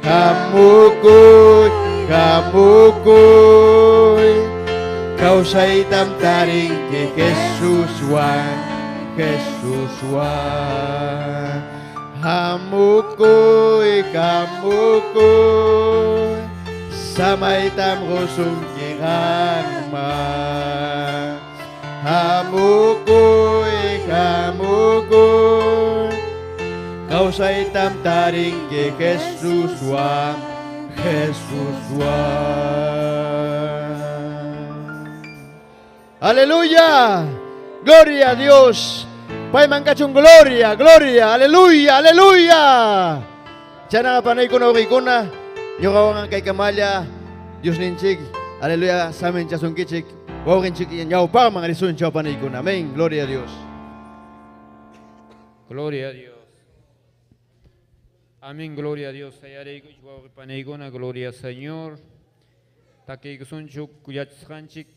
Hamukuy, hamukuy. Kawsaytam tarinki Jesuswan, Jesuswan. Hamukuy, hamukuy. Samaytam qusunki qamman. Hamukuy, hamukuy. Kawsaytam tarinki Jesuswan, Jesuswan. Aleluya. Gloria a Dios. Payman kachun gloria, gloria, aleluya, aleluya. Chaynaqa panaykuna wawqiykuna, ñuqawan kaykamalla Diosninchik, aleluya, saminchasunkichik, wawqinchik ñawpaqman risunchik panaykuna. Amén, gloria a Dios. Gloria a Dios. Amén, gloria a Dios. Sayariykuchik wawqi panaykuna, gloria al Señor. Takiykusunchuk yachasqanchik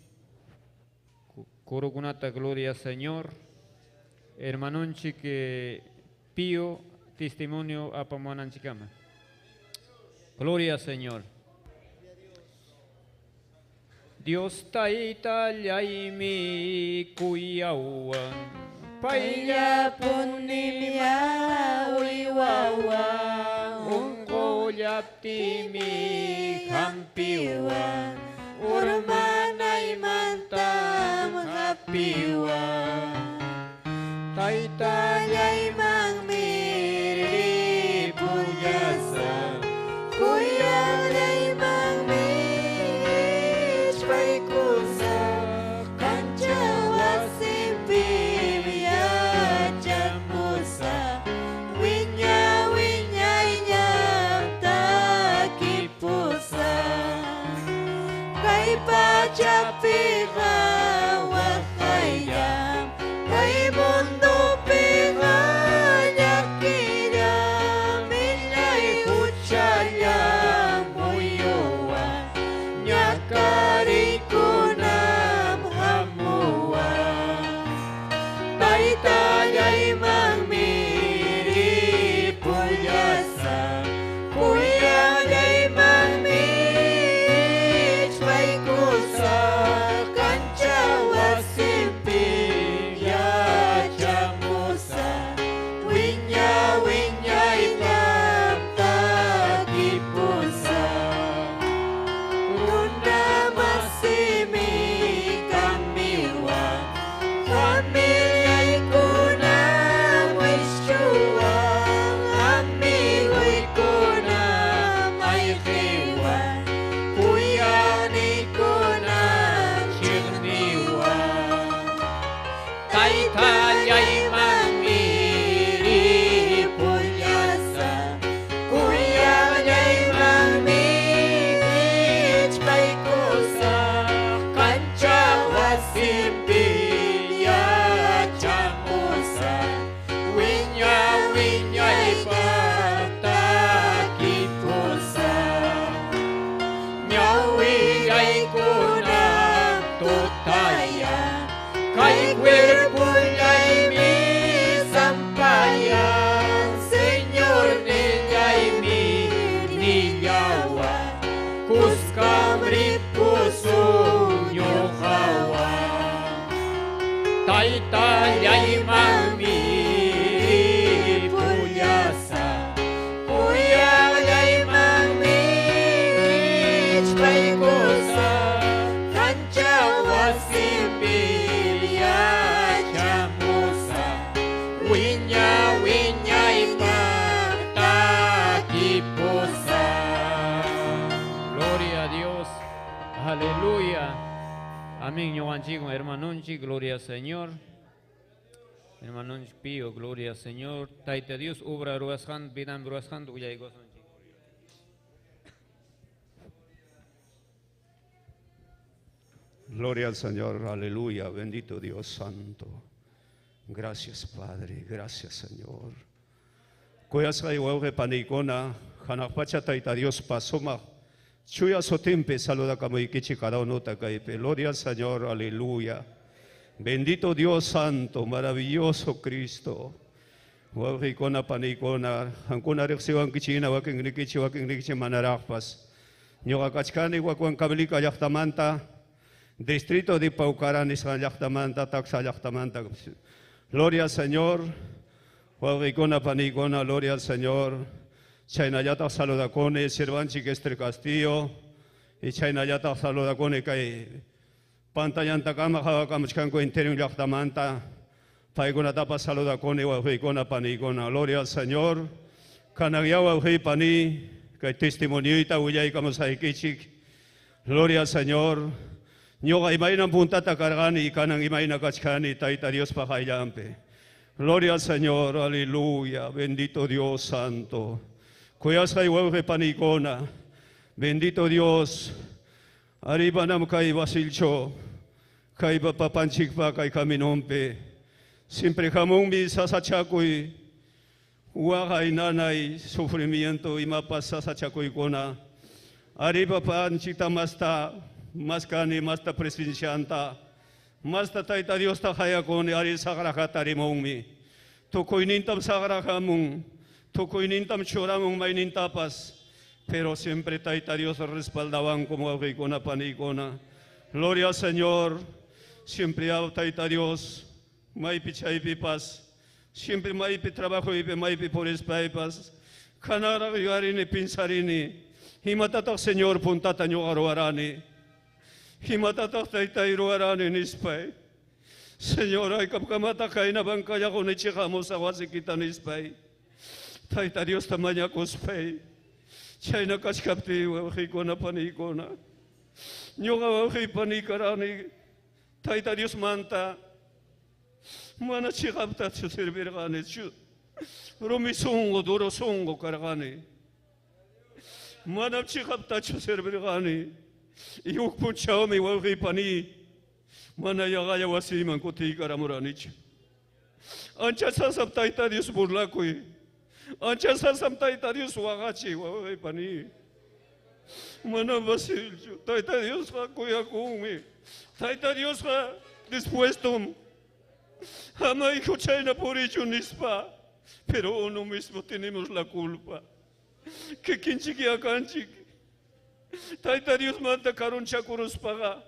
kurukunata, gloria al Señor. Hermanonchik Pío testimonio apamuwananchikama. Gloria al Señor. Dios Taytallaymi kuyawan, Payllapunim uywawan, unqullaptimi hampiwan, urmanaymantam hapiwan. Taytallaymanmi ripullasaq, Kuyaqllaymanmi ichpaykusaq, kancha wasinpim yachamusaq, wiña wiñayñam takipusaq. Kay pachapiqa waqayllam, kay mundupiqa llakillam, millay huchallam muyuwan, ñakariykunam hamuwan. Taytallaymanmi ripullasaq, kuyaqllaymanmi ichpaykusaq, kancha wasinpim yachamusaq, wiña wiñayñam takipusaq. Runa masimi kamiwan, familiaykunam wischuwan, amiguykunam ayqiwan, kuyaqniykunam chiqniwan. Taytallaymanmi ripullasaq, Kuyaqllaymanmi ichpaykusaq, kancha wasinpim yachamusaq, wiña wiñaypaq takipusaq. Ñawillaykunam tutaya, kay cuerpullaymi sampayan, Señornillaymi nillawan, kuskam ripusun ñuqawan. Taytallaymanmi ripullasaq, Kuyaqllaymanmi ichpaykusaq, kancha wasinpim yachamusaq, wiña wiñaypaq takipusaq. Gloria a Dios, aleluya. Amén, ñuqanchikwan hermanonchik, gloria al Señor. Hermanonchik Pío, gloria al Señor. Tayta Dios, obra ruwasqanta, vidanpi ruwasqanta willaykusunchik. Gloria al Señor, aleluya, bendito Dios santo. Gracias Padre, gracias Señor. Kuyasqay wawqi paniykuna, hanaq pacha Tayta Dios sumaq chuya sutinpi saludakamuykichik cada unuta kaypi. Gloria al Señor, aleluya. Bendito Dios santo, maravilloso Cristo. Wawqiykuna paniykuna, qankuna riqsiwankichik wakinnikichik wakinnikichik manaraqpas. Ñuqa kachkani Huancavilca llaqtamanta, distrito de Paucará nisqan llaqtamanta, Taxa llaqtamanta. Gloria al Señor. Wawqiykuna paniykuna, gloria al Señor. Chaynallataq saludakuni sirvanchik Esther Castillo. Y chaynallataq saludakuni kay pantallantakama qhawakamuchkanku interior llaqtamanta. Paykunatapas saludakuni wawqiykuna paniykuna. Gloria al Señor. Kanan wawqiy pani kay testimonioyta willaykamusaykichik. Gloria al Señor. Ñuqa imaynan puntata karqani kanan imayna kachkani Tayta Diospa qayllanpi. Gloria al Señor, aleluya, bendito Dios santo. Kuyasqay wawqi paniykuna, bendito Dios. Arribanam kay Basilcho, kay papanchikpa kay kaminonpi. Siempre hamunmi sasachakuy, waqay nanay sufrimiento imapas sasachakuykuna. Arriba panchikta masta, maskani masta presencianta. Masta Tayta Diosta qayakuni ari saqraqa tarimunmi. Tukuynintam saqrahamun, tukuynintam churamun maynintapas. Pero siempre Tayta Dios respaldaban como wawqiykuna paniykuna. Gloria al Señor. Siempre Tayta Dios. Maypi chaypipas. Siempre maypi trabajo y maypi purispaypas. Kanaraq yuyarini pinsarini. Imatataq Señor puntata ñuqa ruwarani. Imatataq Taytay ruwarani nispay. Señor, hayk'apkamataq kayna bancallaqunichik hamusaq wasikita nispay. Tayta Diosta mañakuspay. Chayna kachkaptiy wawqiykuna paniykuna. Ñuqa wawqiy paniy karani Tayta Diosmanta mana chiqaptachu servirqanichu. Rumi sunqu, duro sunqu karqani. Manam chiqaptachu servirqani. Y huk punchawmi wawqiy paniy mana yaqalla wasiyman kutiykaramuranichu. Ancha sasam Tayta Dios burlakuy. Ancha sasam Tayta Dios waqachiy wawqiy paniy. Manam facilchu. Tayta Diosqa kuyakunmi. Tayta Diosqa dispuesto ama hijo chayna purichu nispa. Pero uno mismo tenemos la culpa. Kikinchik yakanchik. Tayta Diosmanta karunchakuruspaqa.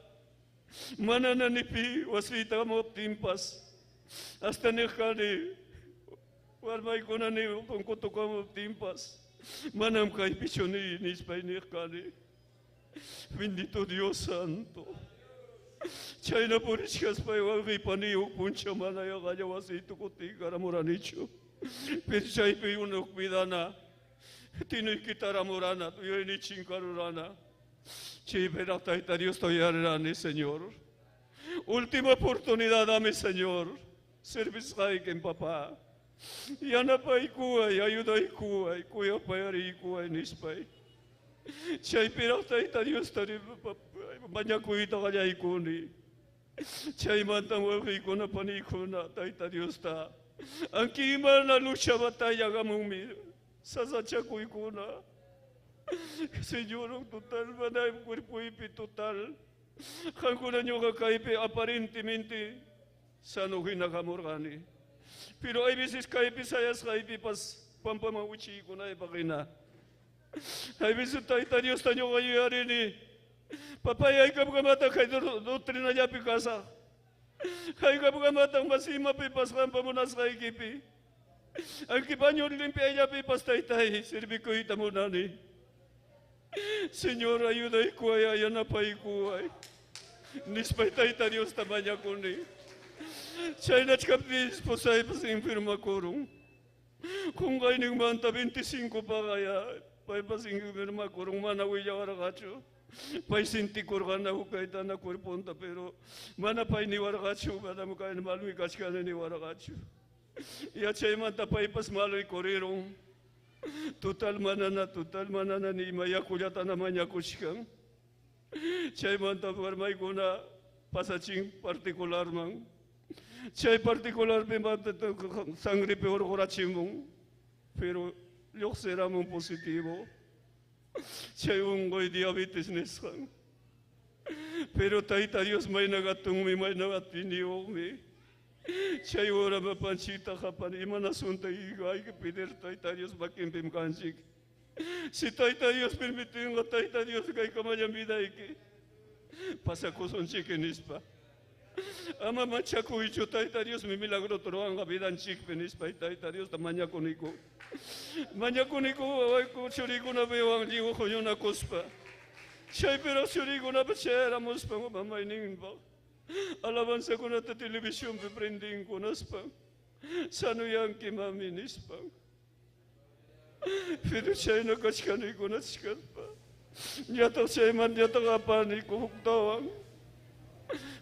Manana ni pi wasiyta hamuptinpas. Hasta niqkani warmaykuna ni punkutukamuptinpas. Manam kaypichu ni nispay niqkani. Bendito Dios santo. Chayna purichkaspay wawqiy paniy huk punchaw mana yaqalla wasiyta kutiykaramuranichu. Pero chaypi unuk vidana. Tinuykitaramurana, yuyayni chinkarurana. Chaypiraq Tayta Diosta uyarirani, Señor. Última oportunidad dame, Señor. Servisqaykim, papá. Yanapaykuway, ayudaykuway, kuyapayariykuway nispay. Chaypiraq Tayta Diosta mañakuyta qallaykuni. Chaymantam wawqiykuna paniykuna Tayta Diosta. Anki imana lucha batalla hamunmi. Sasachakuykuna. Señor, total, mana cuerpoypi total. Qankuna ñuqa kaypi aparentemente sano hina hamurqani. Pero hay veces kaypi sayasqaypipas pampaman wichiykunaypaq hina. Hay veces Tayta Diosta ñuqa yuyarini. Papay, hayk'apkamataq kay doctrinallapi kasaq. Hayk'apkamataq mas imapipas qampa munasqaykipi. Anki baño limpiayllapipas Taytay servikuyta munani. Señor, ayudaykuway, yanapaykuway. Nispay Tayta Diosta mañakuni. Chaynachkaptiy esposaypas enfermakurun. Qunqayninmanta 25 paqaya paypas enfermakurun, mana willawarqachu. Pay sintikurqana hukaytana cuerponta, pero mana pay niwarqachu, manam kayna malmi kachkani niwarqachu. Yachaymanta paypas maluykurirun. Total manana ni ima yakullatana mañakuchkan. Chaymanta warmaykuna pasachin particularman. Chay particularpi sangrepi hurqurachimun, pero lluqsiramun positivo. Chay unquy diabetes nisqan. Pero Tayta Dios mayna hatunmi, mayna atiyniyuqmi. Chay hora papanchikta qapani imanasunta hijo, hay que pedir Tayta Dios makinpim kanchik. Si Tayta Dios permitinqa Tayta Dios kaykamallam vidayki. Pasakusunchik nispa. Ama manchakuychu Tayta Diosmi milagrota ruwanqa vidanchikpi nispa Tayta Diosta mañakuniku. Mañakuniku wawayku churiykunapiwan lliw huñunakuspa. Chaypiraq churiykunapa chayaramuspa mamayninpaq. Alabanzakunata televisionpi prendinku nispa. Sanuyanki mami nispa. Pero chayna kachkaniku nachkaspa. Ñataq chaymanta ñataq apaniku huktawan.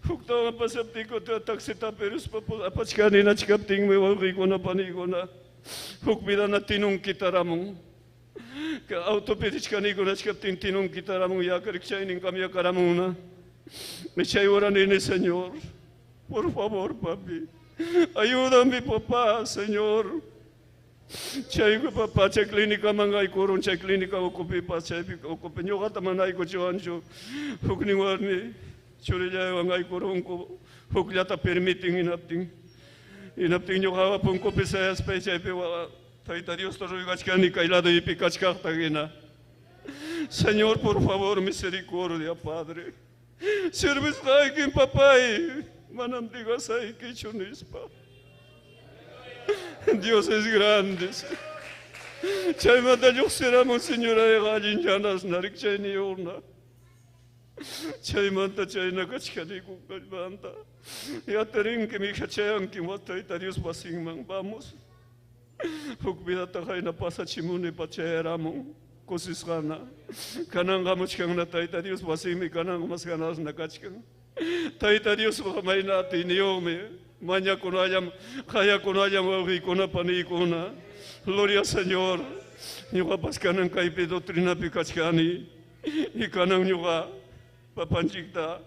Huktawan pasaptinku taxita peruspa apachkani nachkaptinmi wawqiykuna paniykuna huk vidana tinun kitaramun. Autopi richkaniku nachkaptin tinun kitaramun yakarik chaynin kamyakaramuna. Chay hora nini, Señor, por favor, papi, ayúdame, papá, Señor. Chay papá, chay clínica mangaykurun, chay clínica ukupi, chaypi ukupi, ñuqata manaykuchiwanchu, huknin warmi churillaywan aykurunku, hukllata permiten hinaptin. Hinaptin ñuqaqa punkupi sayaspay chaypi Tayta Diosta ruygachkani kay ladoypi kachkaqta hina. Señor, por favor, misericordia, Padre. Sirvisqaykim, papay, manam digasaykichu nispa. Dios es grande. Chaymanta lluqsiramun señorayqa allinchanas rikchayniyuqna. Chaymanta chayna kachkaniku kallpanta. Yatarinki mija chayanki Tayta Dios wasinman vamos. Huk vidata hayna pasachimuni pachayaramun kusisqana. Kananqa muchkanna Tayta Dios wasinmi kananqa mas ganasna kachkan. Tayta Dios mayna atiyniyuqmi. Mañakunallam, qayakunallam wawqiykuna paniykuna. Gloria al Señor. Ñuqapas kanan kaypi doctrinapi kachkani. Y kanan ñuqa papanchikta.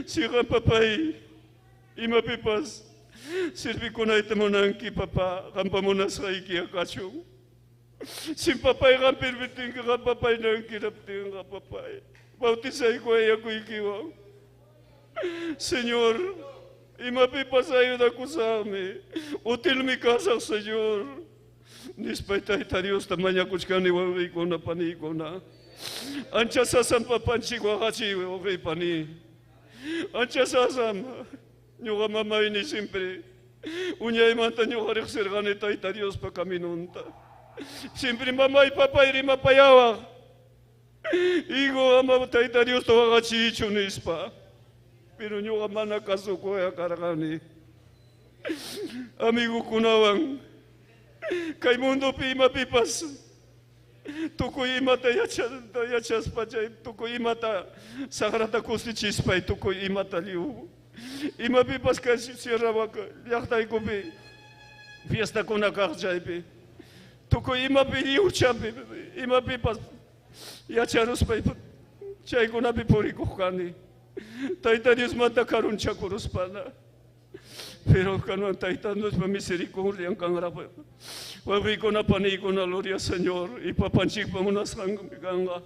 Siga papay, imapipas sirvikunayta munanki papá, qampa munasqayki kachun. Si papay qam permitinki qam papay nanki raptinqa papay. Bautizayku ayakuykiwan. Señor, imapipas ayudakusaqmi. Utilmi kasaq, Señor. Nispay Tayta Diosta mañakuchkani wawqiykuna paniykuna. Ancha sasam papanchik waqachiy wawqiy pani. Ancha sasam ñuqa mamayni siempre uñaymanta ñuqa riqsirqani Tayta Diospa caminunta. Siempre mamay papay rimapayawaq. Hijo ama Tayta Diosta waqachiychu nispa. Pero ñuqa mana kasukuya karqani. Amigukunawan kay mundopi imapipas tukuy imata yachaspa chay tukuy imata saqrata kusichispay tukuy imata lliw imapipas kay Sierra llaqtaykupi fiestakuna kaq chaypi tukuy imapi lliwchapi imapipas yacharuspay chaykunapi purikuq kani Tayta Diosmanta karunchakuruspana. Pero kanan Tayta Diospa misericordian kanraq wawqiykuna paniykuna gloria Señor y papanchikpa munasqanmi kanqa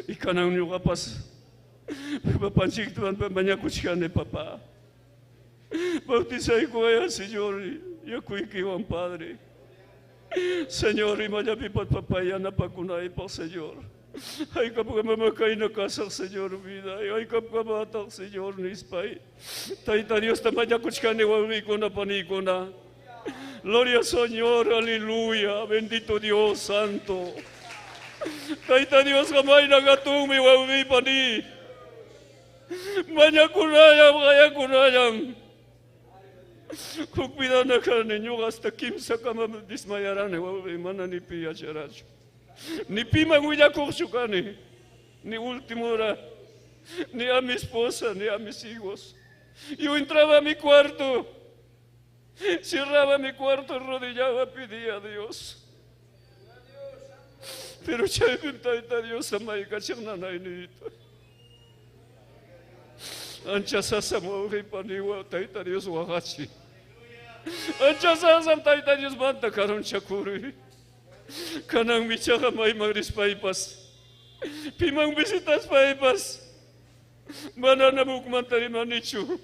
y kanan ñuqapas papanchikta mañakuchkani papá. Bautizaykuwaya Señor yakuykiwan Padre. Señor imallapipas papá yanapakunaypaq Señor. Haykapqa mama kayna kasaq Señor vida, haykapqa mataq Señor nispay. Tayta Diosta mañakuchkani wawqiykuna paniykuna. Gloria al Señor, aleluya, bendito Dios santo. Tayta Dios mayna hatunmi wawqiy pani. Mañakunallam, qayakunallam. Huk vidana kani ñuqa hasta kimsakama desmayarani wawqiy mana ni pi yacharachu. Ni piman willakuqchu kani, ni última hora, ni a mi esposa, ni a mis hijos. Yo entraba a mi cuarto, cerraba mi cuarto, arrodillaba, pedía a Dios. Pero chaypim Tayta Dios samaykachik nanayniyta. Ancha sasam wawqiy paniwa Tayta Dios waqachi. Ancha sasam Tayta Diosmanta karunchakuri. Kanan michaqa mayman rispaypas, piman visitaspaypas, mananam hukmanta rimanichu.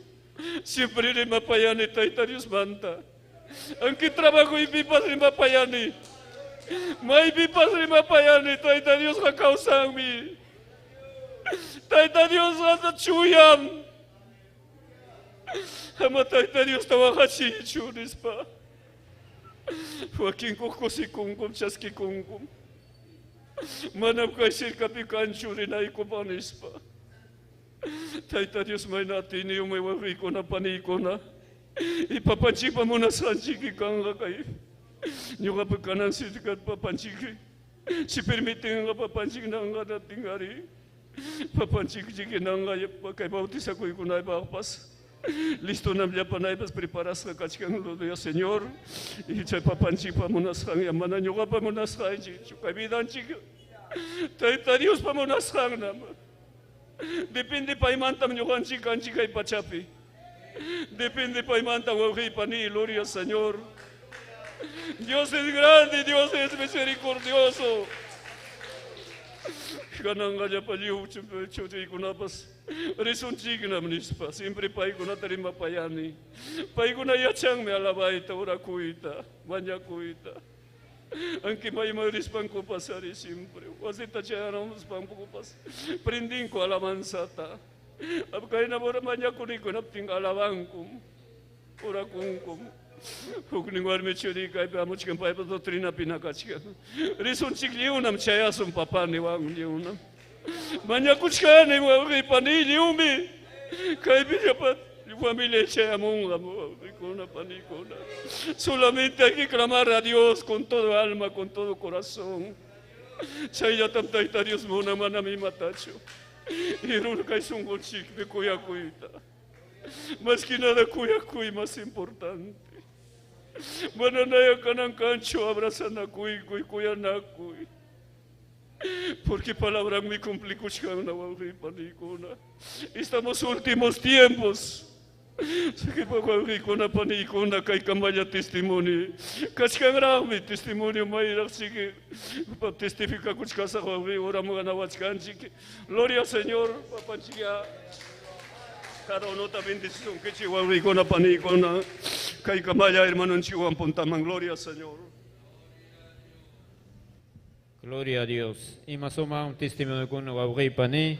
Siempre rimapayani Tayta Diosmanta. Aunque trabajoypipas rimapayani. Maypipas rimapayani Tayta Diosqa kawsanmi. Tayta Diosqa chuyam. Ama Tayta Diosta waqachiychu nispa. Wakinkuq kusikunkum chaskikunkum. Manam kay sirkapi kanchu rinaykupaq nispa. Tayta Dios mayna atiyniyuqmi wawqiykuna paniykuna. Y papanchikpa munasqanchikmi kanqa kay ñuqapa kanan sirkat papanchik si permitenqa papanchik nanqa natingari. Papanchik chikinanqa kay bautizakuykunaypaqpas. Listo nam llapanaypas preparasqa kachkan gloria Señor. Y chay papanchikpa munasqan mana ñuqapa munasqanchikchu kay vidanchik. Tayta Diospa munasqannam. Depende paymantam ñuqanchik kanchik kay pachapi. Depende paymanta wawqiypa ni gloria Señor. Dios es grande, Dios es misericordioso. Kananqa llapa lliw churiykunapas risunchiknam nispa. Siempre paykunata rimapayani. Paykuna yachanmi alabayta, orakuyta, mañakuyta. Aunque mayman rispankupas ari siempre. Wasita chayaramuspankupas prendinku alabanzata. Kayna mañakunikunaptin alabankum, orakunkum. Huknin warmi churi kaypi amuchkan paypa doctrinapi nakachkan. Risunchik lliwnam chayasun papá niwan lliwnam. Mañakuchkani wawqiypani lliwmi. Kaypi llapa familia chayamunqa wawqiykuna panikuna. Solamente hay que clamar a Dios con todo alma, con todo corazón. Chayllatam Tayta Dios muna manam imatachu. Irun kay sunqunchikpi kuyakuyta. Más que nada kuyakuy más importante. Mananaya kanan kanchu abrazanakuykuy kuyanakuy. Porque palabra muy complicuchkana wawqiypanikuna. Estamos últimos tiempos. Wawqiykuna panikuna kay kamalla testimonio. Kachkanraqmi testimonio mayraq sigue testificakuchkasaq wawqiy oramuganawachkanchik. Gloria al Señor, papanchikya. Cada uno ta bendición que wawqiykuna panikuna. Kay kamalla hermanonchikwan puntaman. Gloria al Señor. Gloria a Dios. Y más o menos un testimonio con wawqiypani.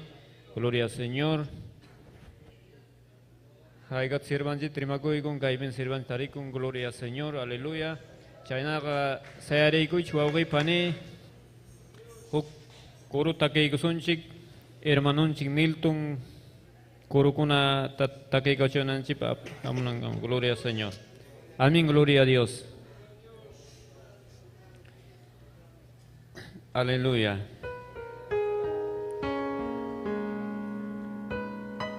Gloria al Señor. Haygat sirvanchi trimakuykun kaypin sirvanchi tarikun. Gloria al Señor. Aleluya. Chaynaqa sayariykuych wawqiypani. Huk kuru takiykusunchik hermanunchik Milton kurukuna takiykuchunanchikpaq hamunankaman. Gloria al Señor. Amén. Gloria a Dios. Aleluya.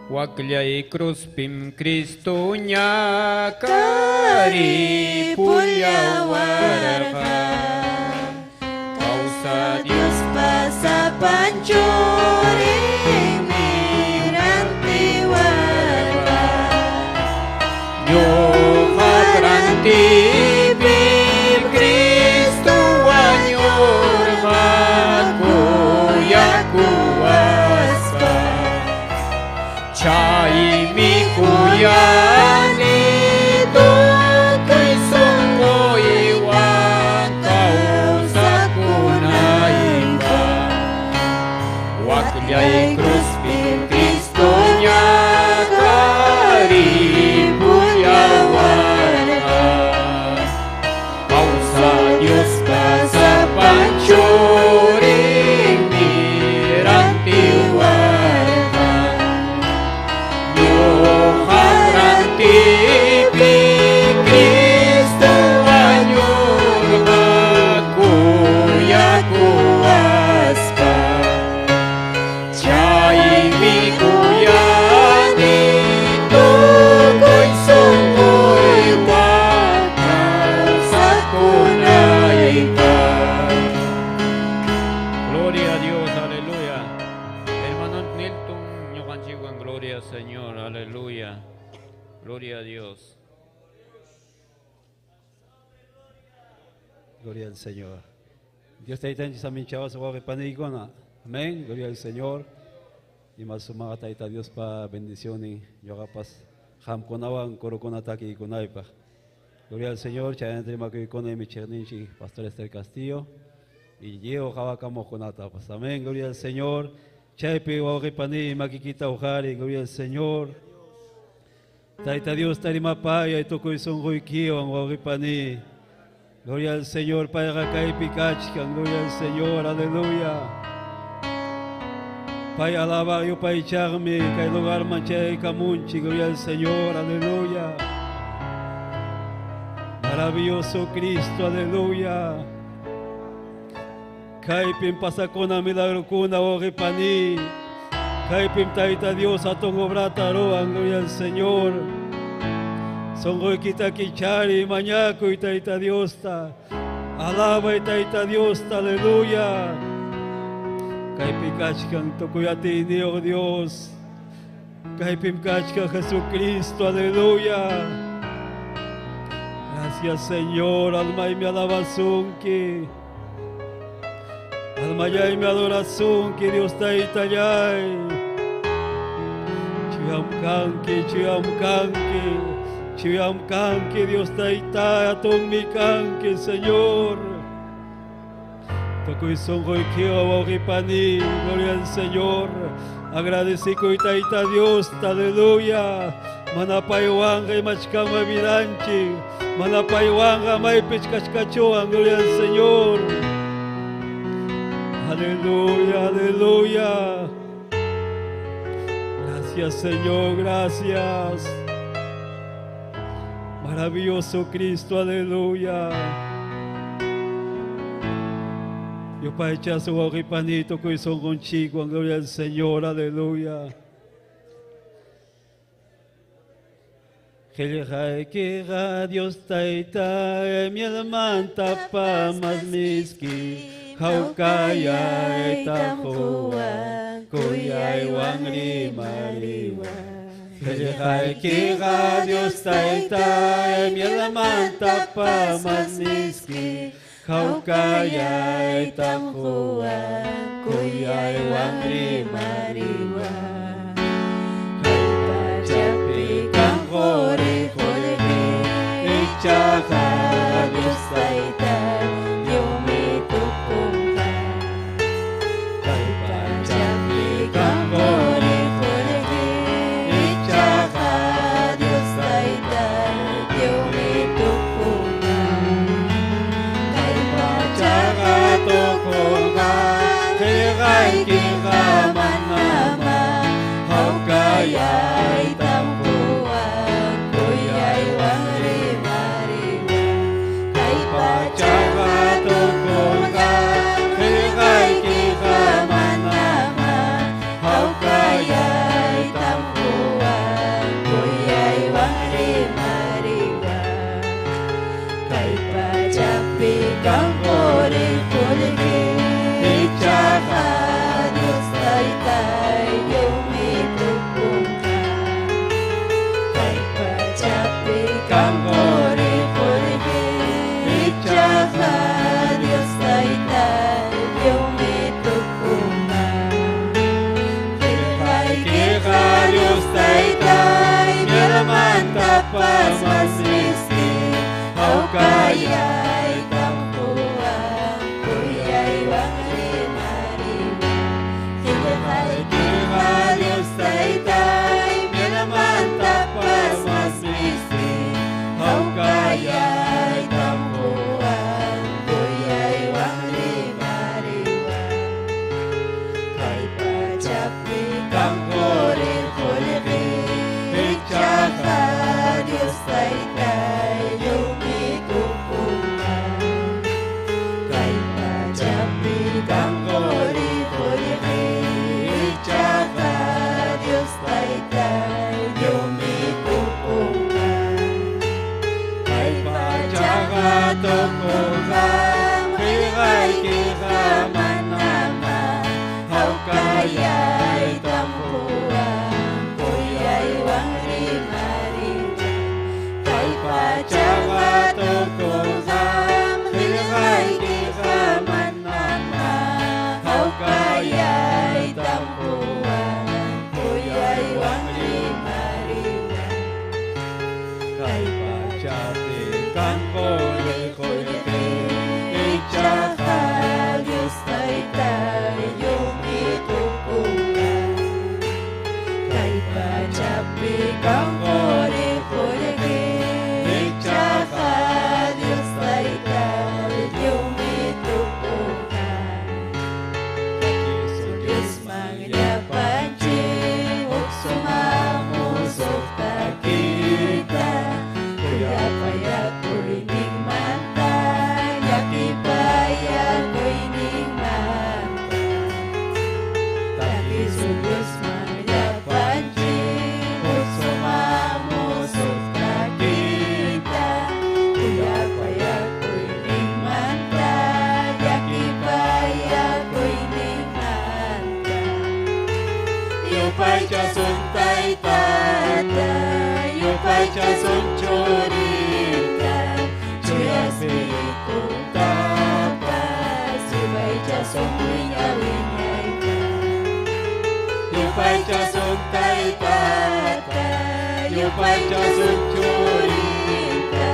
Wakllay cruzpim Cristo ñakari pullawarqa. Kawsa Dios pasapan churinmi rantiwarqa. Ñuqa rantipim Cristo wañurqa kuyakuwaspa. Chaymi kuyani tukuy sunquywan kawsakunaypaq. Wakllay cruzpim Cristo ñakari pullawarqa. Kawsa Dios pasapan churinmi rantiwarqa. Ñuqa rantipim Cristo wañurqa kuyakuwaspa. Chaymi kuyani tukuy sunquywan kawsakunaypaq. Gloria a Dios, aleluya. Hermano Nilton, ñuqanchikwan, gloria al Señor, aleluya. Gloria a Dios. Gloria al Señor. Dios taytanchik saminchawas wawqi paniykuna. Amén. Gloria al Señor. Y más sumaqa Tayta Diospa bendicionin ñuqapas Qamkunawan corokuna takiykunaypaq. Gloria al Señor, chaynata rimakuykuna michiqninchik Pastor Esther Castillo y lliw qhawakamuqkunatapas. Amén, gloria al Señor. Chaypi wawqipani makikita uqari, gloria al Señor. Tayta Dios tarimapayay tukuy sunquykiwan wawqipani. Gloria al Señor, payqa kaypi kachkan, gloria al Señor, aleluya. Pay alaba yupaychaqmi kay lugarman chaykamunchik, gloria al Señor, aleluya. Maravilloso Cristo, aleluya. Kaypim pasakuna milagrokuna wawqipani. Kaypim Tayta Dios hatun obrata ruwan, gloria al Señor. Sunquykita kichari mañakuy Tayta Diosta. Alabay Tayta Diosta, aleluya. Kaypi kachkan tukuy atiyniyuq Dios. Kaypim kachkan Jesucristo, aleluya. Gracias Señor, almaymi alabasunki. Almayaymi adorasunki, Dios Taytallay. Chuyam kanki, chuyam kanki. Chuyam kanki, Dios Tayta, hatunmi kanki, Señor. Tukuy sunquykiwan wawqipani, gloria al Señor. Agradecikuy Tayta Dios, aleluya. Mana paywanqa imachkanman vidanchik. Mana paywanqa maypich kachkachuwan, gloria al Señor. Aleluya, aleluya. Gracias, Señor, gracias. Maravilloso Cristo, aleluya. Yupaychasun wawqipani tukuy sunqunchikwan, gloria al Señor, aleluya. Qillqaykiqa Dios Tayta mielmanta mas miski hawkayayta quwan kuyaywan rimariwan. Qillqaykiqa Dios Tayta mielmanta mas miski hawkayayta quwan kuyaywan rimariwan. Kay pachapi kan quri qullqi ichaqa Dios Tayta lliwmi tukunqa. Kay pachapi kan quri qullqi ichaqa Dios Tayta lliwmi tukunqa. Kay pachaqa tukunqa qillqaykiqa manama hawkayaytam quwan kuyaywan rimariwan. Kay pachaqa tukunqa qillqaykiqa manama hawkayaytam quwan kuyaywan rimariwan. Kay pachapi kan quri qullqi ichaqa Dios Taytay lliwmi tukunqa. Kay pachapi kan quri qullqi ichaqa Dios Taytay lliwmi tukunqa. Qillqaykiqa Dios Taytay mielmantapas mas miski hawkayaytam quwan kuyaywan rimariwan. Qillqaykiqa Dios Taytay mielmantapas mas miski hawkayaytam quwan kuyaywan rimariwan. Kay pachapi kan quri qullqi ichaqa Dios Taytay lliwmi tukunqa. Kay pachapi kan quri qullqi ichaqa Dios Taytay lliwmi tukunqa. Kay pachaqa tukunqa qillqaykiqa manama hawkayaytam quwan kuyaywan rimariwan. Kay pachaqa tukunqa qillqaykiqa manama hawkayaytam quwan kuyaywan rimariwan. Kay pachapi kan quri qullqi ichaqa Dios Taytayuqmi tukunqa. Kay pachapi kan quri qullqi ichaqa Dios Taytayuqmi tukunqa. Diosman llapanchik huk sumaq musuq takita kuyapayakuyninmanta llakipayakuyninmanta. Takisun Diosman llapanchik huk sumaq musuq takita kuyapayakuyninmanta llakipayakuyninmanta. Yupaychasun Taytata, yupaychasun Churita, Chuya Espiritutapas, yupaychasun wiña wiñayta. Yupaychasun Taytata, yupaychasun Churita,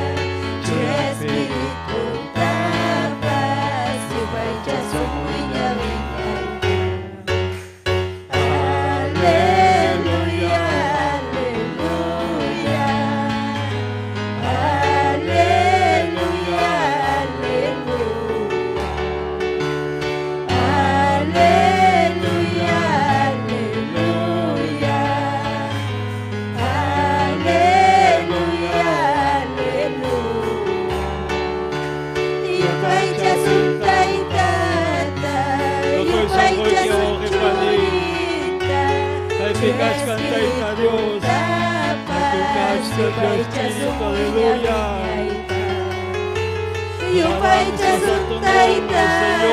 Chuya Espiritutapas, yupaychasun wiña wiñayta. Aleluya, aleluya, aleluya, aleluya, aleluya, aleluya, aleluya. Yupaychasun Taytata, yupaychasun Churita, Kaypi kachkan Tayta Dios. Kaypi kachkan Dios Cristo, aleluya. Yupaychasun Taytata,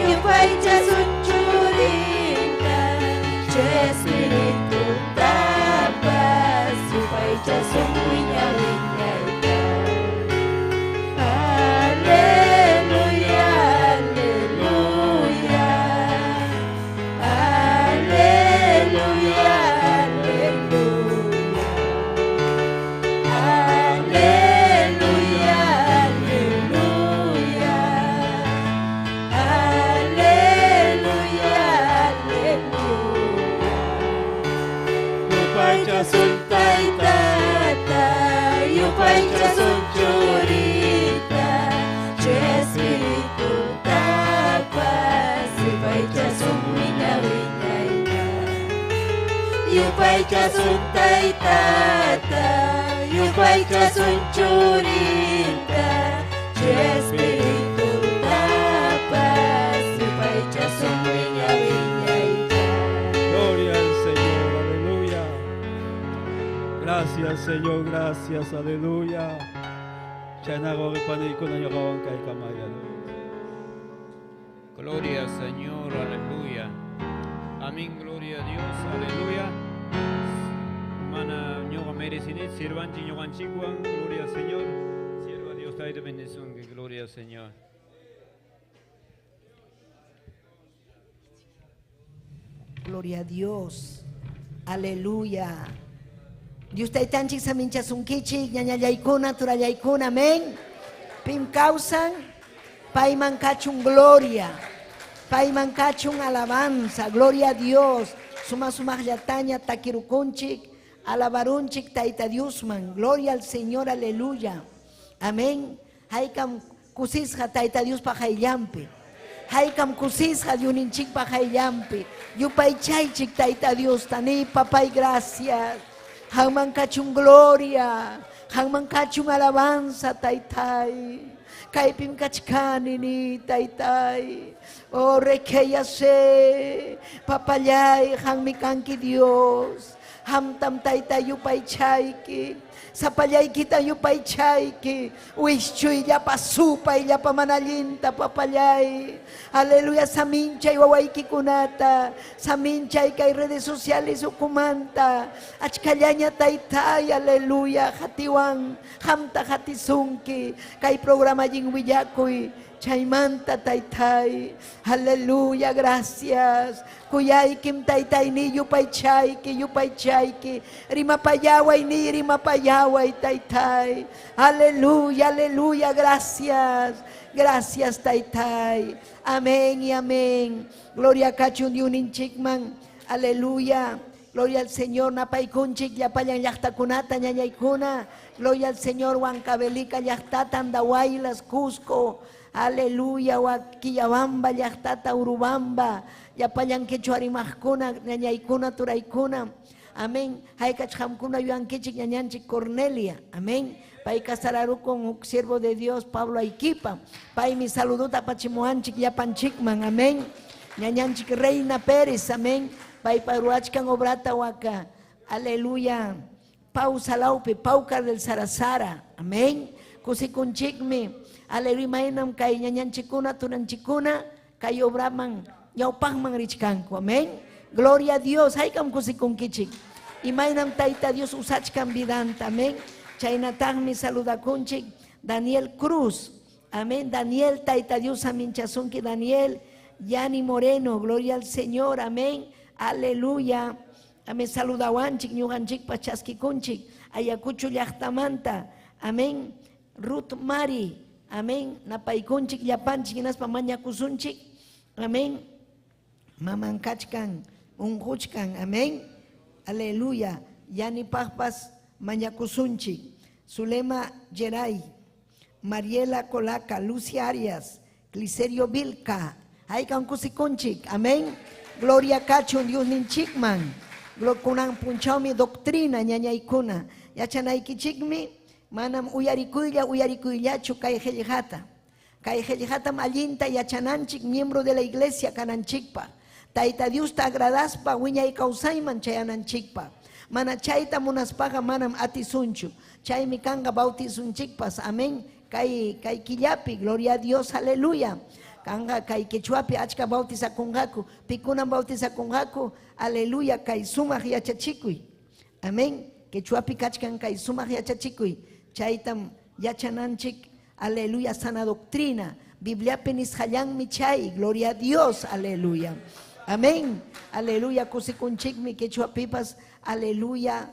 yupaychasun Churita, Chuya Espiritutapas, yupaychasun wiña wiñayta. Aleluya, aleluya, aleluya, aleluya, aleluya, aleluya, aleluya, aleluya. Yupaychasun Taytata, yupaychasun Churita, Chuya Espiritutapas, yupaychasun wiña wiñayta. Yupaychasun Taytata, yupaychasun Churita, Chuya Espiritutapas, yupaychasun wiña wiñayta. Gloria al Señor, aleluya. Gracias, Señor, gracias, aleluya. Chaynaqa wawqi ñuqawan kaykamay, aleluya. Gloria al Señor, aleluya. Amén, gloria a Dios, aleluya. Mana ñuqa merecinit, sirvanchi ñuqanchikwan, gloria al Señor. Sierva Dios, tayta bendición, que gloria al Señor. Gloria a Dios. Aleluya. Dios taytanchik saminchasunkichik, ñañallaykuna, turallaykuna, amén. Pim kawsan, payman kachun gloria. Payman kachun alabanza, gloria a Dios. Suma sumaqllataña takirukunchik, alabarunchik tayta Diosman. Gloria al Señor, aleluya. Amén. Haykam kusisqa tayta Diospa qayllanpi. Haykam kusisqa Diosninchikpa qayllanpi. Yupaychaychik tayta Dios tani papay gracias. Qamman kachun gloria, qamman kachun alabanza taytay. Kaypim kachkani ni taytay. Oh requeyase, papallay, qammi kanki Dios. Qamtam tayta yupaychayki. Sapallaykita yupaychayki. Wischuy llapa supay llapa mana allinta papallay. Aleluya, saminchay wawaykikunata. Saminchay kay redes sociales ukumanta. Achkallaña taytay, aleluya, qatiwan, qamta qatisunki. Kay programa allin willakuy. Chaymanta taytay, aleluya, gracias. Kuyaykim taytay ni yupaychayki, yupaychayki. Rimapayaway ni rimapayaway. Yanapaykullaway taytay. Aleluya, aleluya, gracias. Gracias taytay. Amén y amén. Gloria kachun Dyuninchikman. Aleluya. Gloria al Señor, napaykunchik llapallan llaqtakunata ñañaykuna. Gloria al Señor, Huancavelica llaqtata, Andahuaylas, Cusco. Aleluya, Huaquillabamba llaqtata, Urubamba. Llapallan quechua rimaqkuna, ñañaykuna, turaykuna. Amén. Haykach qamkuna yuyankichik ñañanchik Cornelia. Amén. Pay casararukun huk siervo de Dios, Pablo Ayquipa. Paymi saluduta apachimuwanchik llapanchikman. Amén. Ñañanchik Reina Pérez. Amén. Paypa ruwachkan obrata waka. Aleluya. Pausa lawpi, Paucar del Sarasara. Amén. Kusikunchikmi. Aleluya. Imaynam kay ñañanchikuna, turanchikuna, kay obraman, ñawpaqman richkanku. Amén. Gloria a Dios. Haykam kusikunkichik. Imaynam Tayta Dios usachkan vidanta. Amén. Chaynataqmi saludakunchik Daniel Cruz. Amén. Daniel, Tayta Dios, aminchasunki Daniel. Yani Moreno, gloria al Señor. Amén. Aleluya. Amén. Saludawanchik, ñuqanchikpas chaskikunchik. Ayacucho llaqtamanta. Amén. Ruth Mari. Amén. Napaykunchik, llapanchik, hinaspa mañakusunchik. Amén. Maman kachkan, unquchkan. Amén. Aleluya. Yanipaqpas mañakusunchik. Zulema Geray, Mariela Colaca, Lucia Arias, Cliserio Vilca. Haykam kusikunchik. Amén. Gloria kachun Dios ninchikman. Kunan punchawmi doctrina ñañaykuna. Yachanaykichikmi manam uyarikuylla uyarikuyllachu kay qillqata. Kay qillqatam allinta yachananchik miembro de la iglesia kananchikpa. Tayta Diosta agradaspa wiñay kawsayman chayananchikpa. Mana chayta munaspaqa manam atisunchu. Chaymi kanqa bautizunchikpas. Amén. Kay kay killapi, gloria a Dios, aleluya. Kanqa kay quechuapi achka bautizakunqaku, pikunam bautizakunqaku, aleluya, kay sumaq yachachikuy. Amén. Quechuapi kachkan kay sumaq yachachikuy. Chaytam yachananchik, aleluya, sana doctrina. Bibliapi nisqallanmi chay, gloria a Dios, aleluya. Amén. Aleluya, kusikunchikmi quechuapipas, aleluya,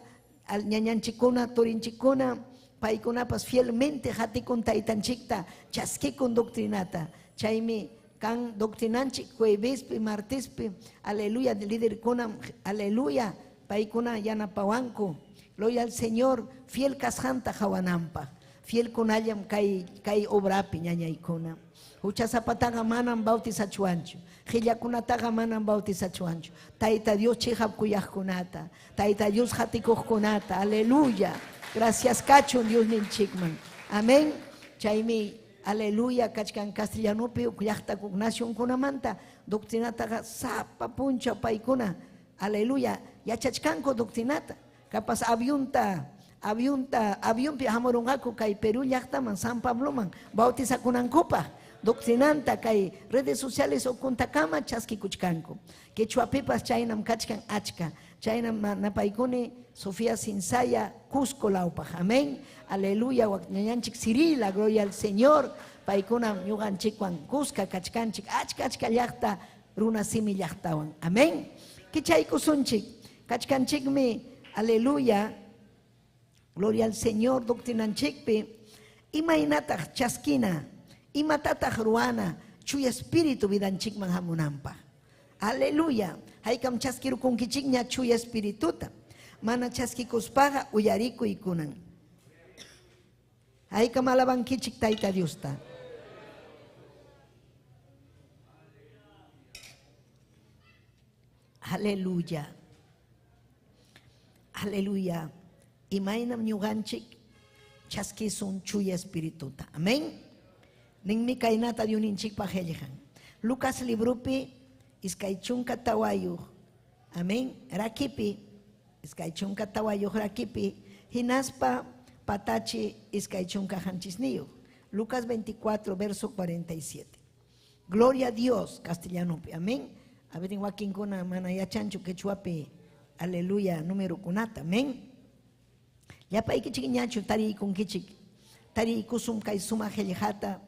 ñañanchikuna, turinchikuna, paykunapas fielmente hatikun taytanchikta, chaskikun doctrinata. Chaymi kan doctrinanchik juevespi, martespi, aleluya, liderkuna, aleluya, paykuna yanapawanku. Gloria al Señor, fiel kasqanta qawananpaq. Fiel kunallam kay kay obrapi ñañaykuna. Huchasapataqa manam bautizachuanchu. Qillakunataqa manam bautizachuanchu. Tayta Dios chiqap kuyaqkunata, Tayta Dios hatikuqkunata, aleluya. Gracias kachun Dios ninchikman. Amén. Chaymi aleluya kachkan castellanopi llaqta nacionkunamanta doctrinataqa sapa punchaw paykuna, aleluya, yachachkanku doctrinata. Kapas avionta, avionta, avionpi hamurunqaku kay Perú llaqtaman, San Pabloman bautizakunankupaq. Doctrinanta kay redes sociales ukuntakama chaskikuchkanku. Quechuapipas chaynam kachkan achka. Chaynam napaykuni Sofía Sinsaya, Cusco lawpaq. Amén. Aleluya. Ñañanchik Cirila, gloria al Señor. Paykuna ñuqanchikwan Cusca kachkanchik achka achka llaqta runa simi llaqtawan. Amén. Kichaykusunchik. Kachkanchikmi, aleluya. Gloria al Señor, doctrinanchikpi. Imaynataq chaskina, imatataq ruwana, chuya espíritu vidanchikman hamunanpaq. Aleluya. Haykam chaskirukunkichikña chuya espirituta. Mana chaskikuspaqa uyarikuy kunan. Haykam alabankichik Tayta Diosta. Aleluya. Aleluya. Imaynam ñuqanchik chaskisun chuya espirituta. Amén. Ninmi kaynata Diosninchikpaq qillqan. Lucas libropi iskay chunka tawayuq. Amén. Rakipi iskay chunka tawayuq rakipi hinaspa patachi iskay chunka qanchisniyuq. Lucas 24 verso 47. Gloria a Dios, castellanopi. Amén. A ver, wakinkuna mana yachanchu quechuapi. Aleluya, número kunata. Amén. Llapaykichik ñachu tariykunkichik. Tariykusum kay sumaq qillqata.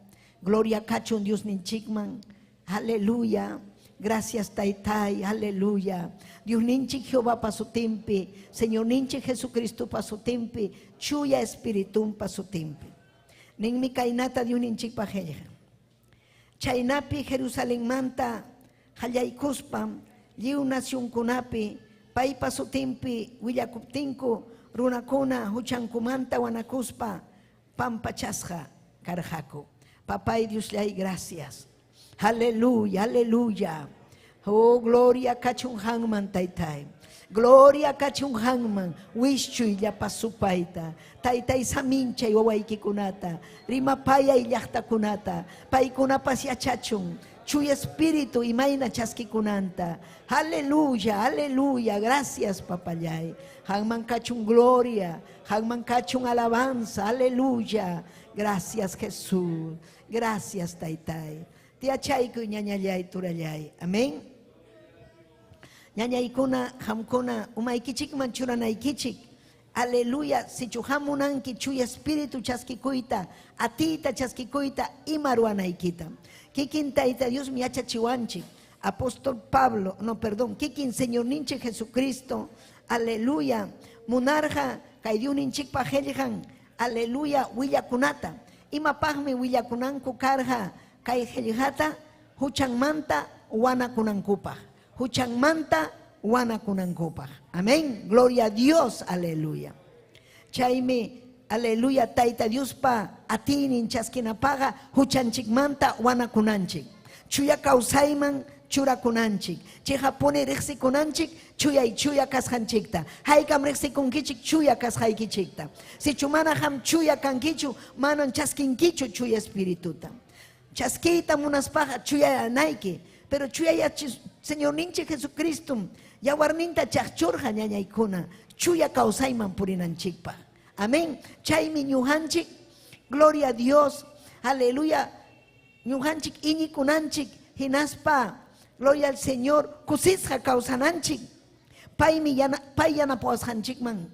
Gloria kachun Dios ninchikman. Aleluya. Gracias Taytay, aleluya. Diosninchik Jehovapa sutinpi, Señorninchik Jesucristopa sutinpi, Chuya Espiritunpa sutinpi. Ninmi kaynata Diosninchikpa qillqan. Chaynapi Jerusalenmanta qallaykuspam lliw nacionkunapi paypa sutinpi willakuptinku runakuna huchankumanta wanakuspa pampachasqa karqaku. Papay Diosllay, gracias. Aleluya, aleluya. Oh, gloria kachun hanman taytay. Gloria kachun hanman wischuy llapa supayta. Taytay saminchay wawaykikunata. Rimapayay llaqtakunata. Paykunapas yachachun. Chuya espíritu imayna chaskikunanta. Aleluya, aleluya. Gracias, papallay. Hanman kachun gloria. Hanman kachun alabanza. Aleluya. Gracias, Jesús. Gracias, taytay. Tiyachaykuy ñañallay turallay. Amén. Ñañaykuna, qamkuna, umaykichikman churanaykichik. Aleluya, sichu hamunanki chuya espíritu chaskikuyta, atiyta chaskikuyta, ima ruwanaykita. Kikin Tayta Diosmi yachachiwanchik. Apóstol Pablo, no, perdón, kikin Señorninchik Jesucristo, aleluya, munarqa kay Diosninchikpa qillqan, aleluya, willakunata. Imapaqmi willakunanku karqa kay qillqata? Huchanmanta wanakunankupaq. Huchanmanta wanakunankupaq. Amén. Gloria a Dios, aleluya. Chaymi, aleluya, Tayta Diospa atiynin chaskinapaqa huchanchikmanta wanakunanchik. Chuya kawsayman churakunanchik. Chiqapuni riqsikunanchik chuyay chuya kasqanchikta. Haykam riqsikunkichik chuya kasqaykichikta. Sichu mana qam chuya kankichu, manan chaskinkichu chuya espirituta. Chaskiyta munaspaqa chuyayanayki, pero chuyayachi Señorninchik Jesucristum yawarninta chaqchurqa ñañaykuna chuya kawsayman purinanchikpaq. Amén. Chaymi ñuqanchik, gloria a Dios, aleluya, ñuqanchik iñikunanchik hinaspa, gloria al Señor, kusisqa kawsananchik. Paymi yana, pay yanapawasqanchikman,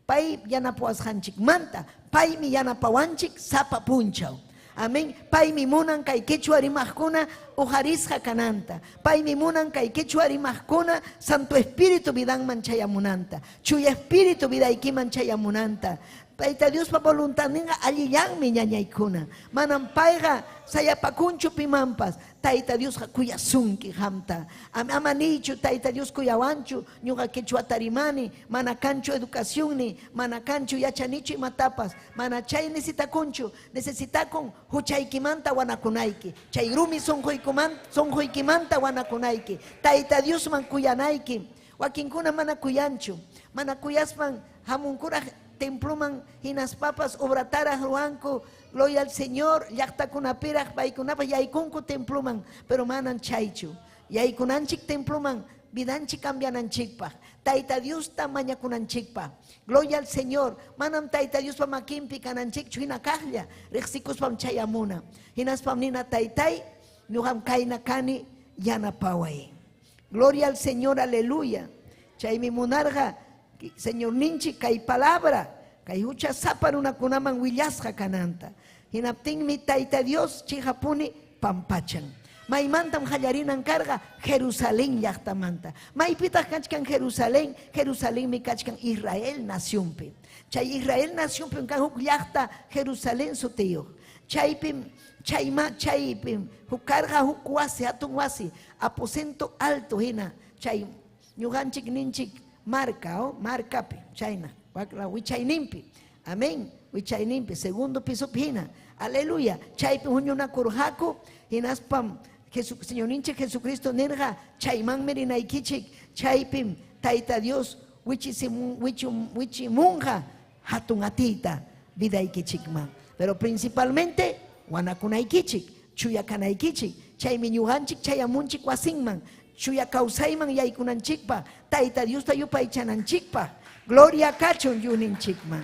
pay yanapawasqanchikmanta, paymi yanapawanchik sapa punchaw. Amén. Paymi munan kay quechua rimaqkuna uqarisqa kananta. Paymi munan kay quechua rimaqkuna Santo Espíritu vidanman chayamunanta. Chuya Espíritu vidaykiman chayamunanta. Tayta Diospa voluntadninqa allillanmi ñañaykuna. Manam payqa sayapakunchu pimanpas. Tayta Diosqa kuyasunki qamta. Ama niychu Tayta Dios kuyawanchu, ñuqa quechuata rimani, mana kanchu educacionni, mana kanchu yachanichu imatapas, mana chay necesitakunchu, necesitakun huchaykimanta wanakunayki, chay rumi sunquykimanta wanakunayki, Tayta Diosman kuyanayki. Wakinkuna mana kuyanchu, mana kuyaspan hamunkuraq temploman hinaspapas obrataraq ruwanku, gloria al Señor, llaqtakunapiraq paykunapas yaykunku temploman, pero manan chaychu. Yaykunanchik temploman vidanchik cambiananchikpaq, Tayta Diosta mañakunanchikpaq. Gloria al Señor, manam Tayta Diospa makinpi kananchikchu hina kaqlla, riqsikuspam chayamuna. Hinaspam nina taytay, ñuqam kayna kani yanapaway. Gloria al Señor, aleluya. Chaymi munarqa Señorninchik kay palabra, kay huchasapa runakunaman willasqa kananta. Hinaptinmi Tayta Dios chiqapuni pampachan. Maymantam qallarinan karqa? Jerusalén llaqtamanta. Maypitaq kachkan Jerusalén? Jerusalenmi kachkan Israel nacionpi. Chay Israel nacionpim kan huk llaqta Jerusalén sutiyuq. Chaypim chayma chaypim huk karqa huk wasi, hatun wasi, aposento alto hina, chay ñuqanchik ninchik marka, oh, markapi, chayna, wakla wichayninpi. Amén, wichayninpi, segundo pisopi hina. Aleluya. Chaypi huñunakurqaku, hinaspam Señorninchik Jesucristo nirqa, chaymanmi rinaykichik, chaypim Tayta Dios wichimunqa hatun atiyta vidaykichikman. Pero principalmente wanakunaykichik, chuya kanaykichik. Chaymi ñuqanchik chayamunchik wasinman, chuya kawsayman yaykunanchikpaq, Tayta Diosta yupaychananchikpaq. Gloria kachun Diosninchikman.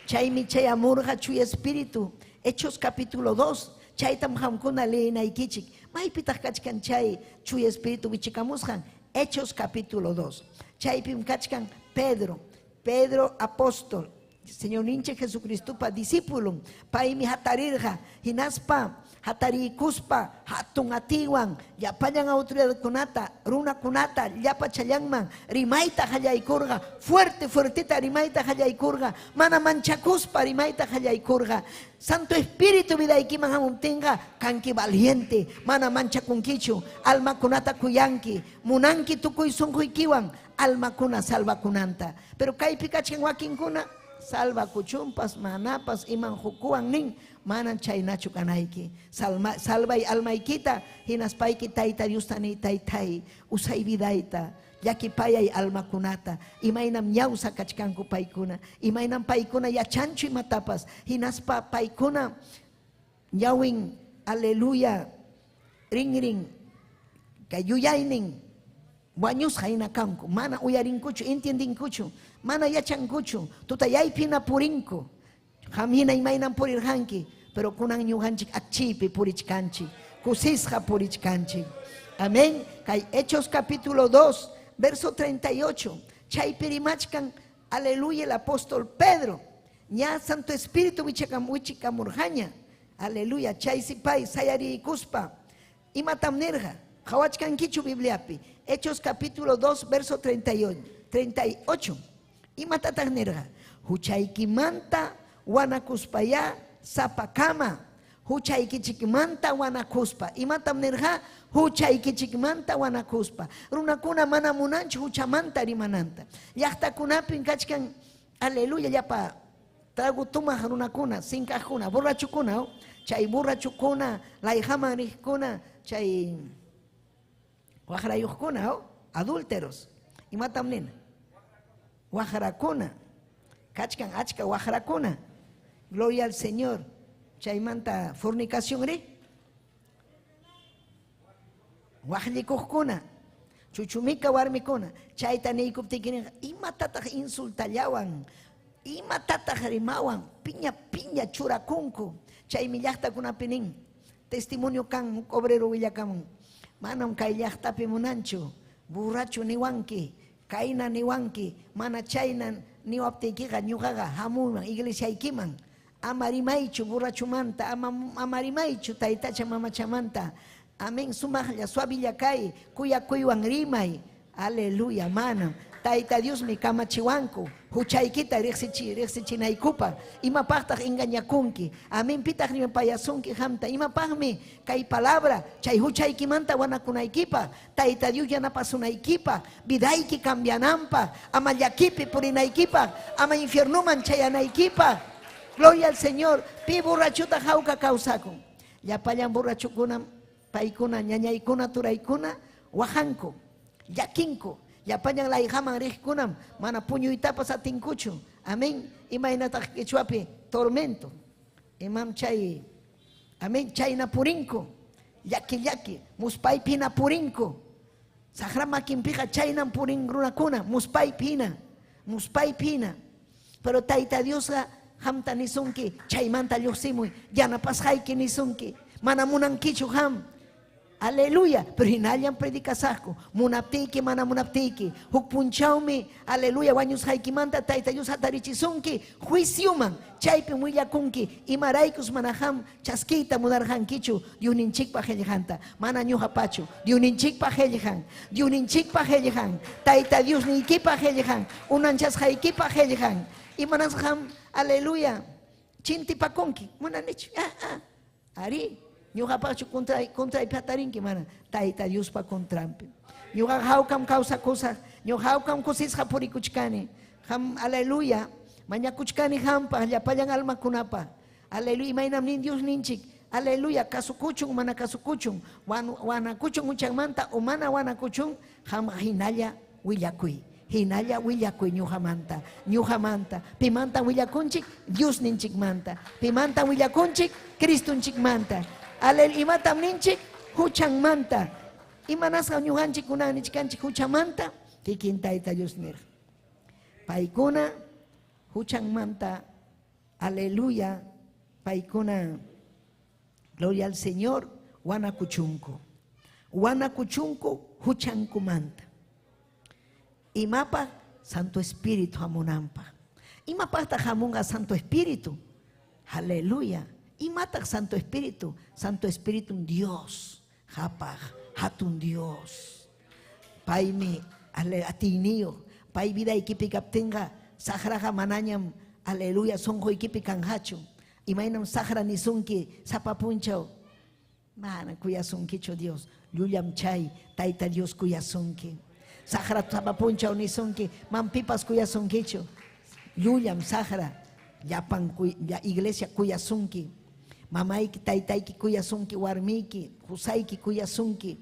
Chaymi chayamurqa chuya espíritu. Hechos capítulo 2, chaytam qamkuna leenaykichik. Maypitaq kachkan chay chuya espíritu wichikamusqan? Hechos capítulo 2. Chaypim kachkan Pedro, Pedro apóstol. Señorninchik Jesucristopa discipulon. Paymi hatarirqa hinaspa hatariykuspa hatun atiywan llapallan autoridadkunata, runakunata llapachallanman rimayta qallaykurqa, fuerte fuerteta rimayta qallaykurqa, mana manchakuspa rimayta qallaykurqa. Santo Espíritu vidaykiman hamuptinqa kanki valiente, mana manchakunkichu, almakunata kuyanki, munanki tukuy sunquykiwan almakuna salvakunanta. Pero kaypi kachkan wakinkuna salvakuchunpas manapas iman hukuwan nin, manan chaynachu kanayki. Salvay almaykita hinaspayki Tayta Diosta niy, Taytay, usay vidayta, llakipayay almakunata, imaynam ñawsa kachkanku paykuna, imaynam paykuna yachanchu imatapas, hinaspa paykuna ñawin, aleluya, rinrin, kay yuyaynin wañusqa hina kanku, mana uyarinkuchu, entiendinkuchu, mana yachankuchu, tutayaypi hina purinku. Qam hina imaynam purirqanki, pero kunan ñuqanchik akchiypi purichkanchik, kusisqa purichkanchik. Amén. Kay Hechos capítulo 2, verso 38, chaypi rimachkan, aleluya, el apóstol Pedro, ña Santo Espíritu wichikamurqaña, aleluya, chaysi pay sayariykuspa, imatam nirqa? Qhawachkankichu Bibliapi? Hechos capítulo 2, verso 38. Imatataq nirqa? Huchaykimanta wanakuspayá sapakama. Huchaykichikmanta wanakuspa. Imatam nirqa? Huchaykichikmanta wanakuspa. Runakuna mana munanchu huchamanta rimananta. Llaqtakunapin kachkan, aleluya, llapa trago tumaq runakuna, sinkaqkuna, borrachukuna, chay borrachukuna, layqaman riqkuna, chay waqrayuqkuna, adúlteros. Imatam nina? Waqrakuna. Kachkan achka waqrakuna. Gloria al Señor. Chaymanta fornicación ri. Waqllikuqkuna, chuchumika warmikuna, chayta niykuptiykininqa imatataq insultallawan, imatataq rimawan, piña piña churakunku. Chaymi llaqtakunapi nin, testimonio kan huk obrero willakamun, manam kay llaqtapi munanchu, borracho niwanki, kayna niwanki, mana chayna niwaptiykiqa ñuqaqa hamuyman iglesiaykiman, ama rimaychu borrachumanta, ama rimaychu taytacha mamachamanta. Amén, sumaqlla, suavilla kay, kuyakuywan rimay. Aleluya, manam. Tayta Diosmi kamachiwanku, huchaykita riqsichinaykupaq. Imapaqtaq engañakunki? Amén, pitaq rimapayasunki qamta? Imapaqmi kay palabra chay huchaykimanta wanakunaykipaq, Tayta Dios yanapasunaykipaq, vidayki cambiananpaq, ama llakipi purinaykipaq, ama infiernuman chayanaykipaq. Gloria al Señor. Pi borrachota hawka kawsakun. Llapallan borrachukunam paykuna, ñañaykuna, turaykuna waqanku, llakinku. Llapallan layqaman riqkunam mana puñuytapas atinkuchu. Amén. Imaynataq quechuapi tormento. Imam chay, amén, chayna purinku. Llaki llaki, muspaypi hina purinku. Saqra makinpiqa chaynam purin runakuna, muspaypi hina, muspaypi hina. Pero Tayta Diosqa qamta nisunki, chaymanta lluqsimuy, yanapasqayki nisunki. Mana munankichu qam. Aleluya, pero hinallam predicasaqku, munaptiyki mana munaptiyki. Huk punchawmi, aleluya, wañusqaykimanta Tayta Dios hatarichisunki juicioman. Chaypim willakunki imaraykus mana qam chaskiyta munarqankichu Diosninchikpa qellqanta. Mana ñuqapachu, Diosninchikpa qellqan, Diosninchikpa qellqan, Tayta Diosniykipa qellqan, unanchasqaykipa qellqan. Imanasqa qam, aleluya, chintipakunki, munanichu. Ari, ñuqapaqchu contraypi hatarinki, mana, Tayta Diospa contranpi. Ñuqaqa hawkam kawsakusaq, ñuqa hawkam kusisqa purikuchkani. Qam, aleluya, mañakuchkani qampaq, llapallan almakunapaq. Aleluya, imaynam nin Dios ninchik, aleluya, kasukuchun, mana kasukuchun, wanakuchun huchanmanta o mana wanakuchun, qamqa hinalla willakuy. Hinalla willakuy ñuqamanta, ñuqamanta. Pimantan willakunchik? Diosninchikmanta. Pimantan willakunchik? Cristonchikmanta. Aleluya, imatam ninchik? Huchanmanta. Imanasqa ñuqanchik kunan nichkanchik huchamanta? Kikin Tayta Dios nirqa. Paykuna huchanmanta, aleluya, paykuna, gloria al Señor, wanakuchunku. Wanakuchunku huchankumanta. Imapaq? Santo Espíritu hamunanpaq. Imapaqtaq hamunqa Santo Espíritu? Aleluya. Imataq Santo Espíritu? Santo Espíritu Dios. Qapaq, hatun Dios. Paymi atiyniyuq. Pay vidaykipi kaptinqa saqraqa manañam aleluya sunquykipi kanqachu. Imaynam saqra nisunki sapa punchaw mana kuyasunkichu Dios. Llullam chay Tayta Dios kuyasunki. Saqra sapa punchaw nisunki man pipas kuyasunkichu. Llullam saqra llapan iglesia kuyasunki. Mamayki, taytayki kuyasunki, warmiyki, qusayki kuyasunki.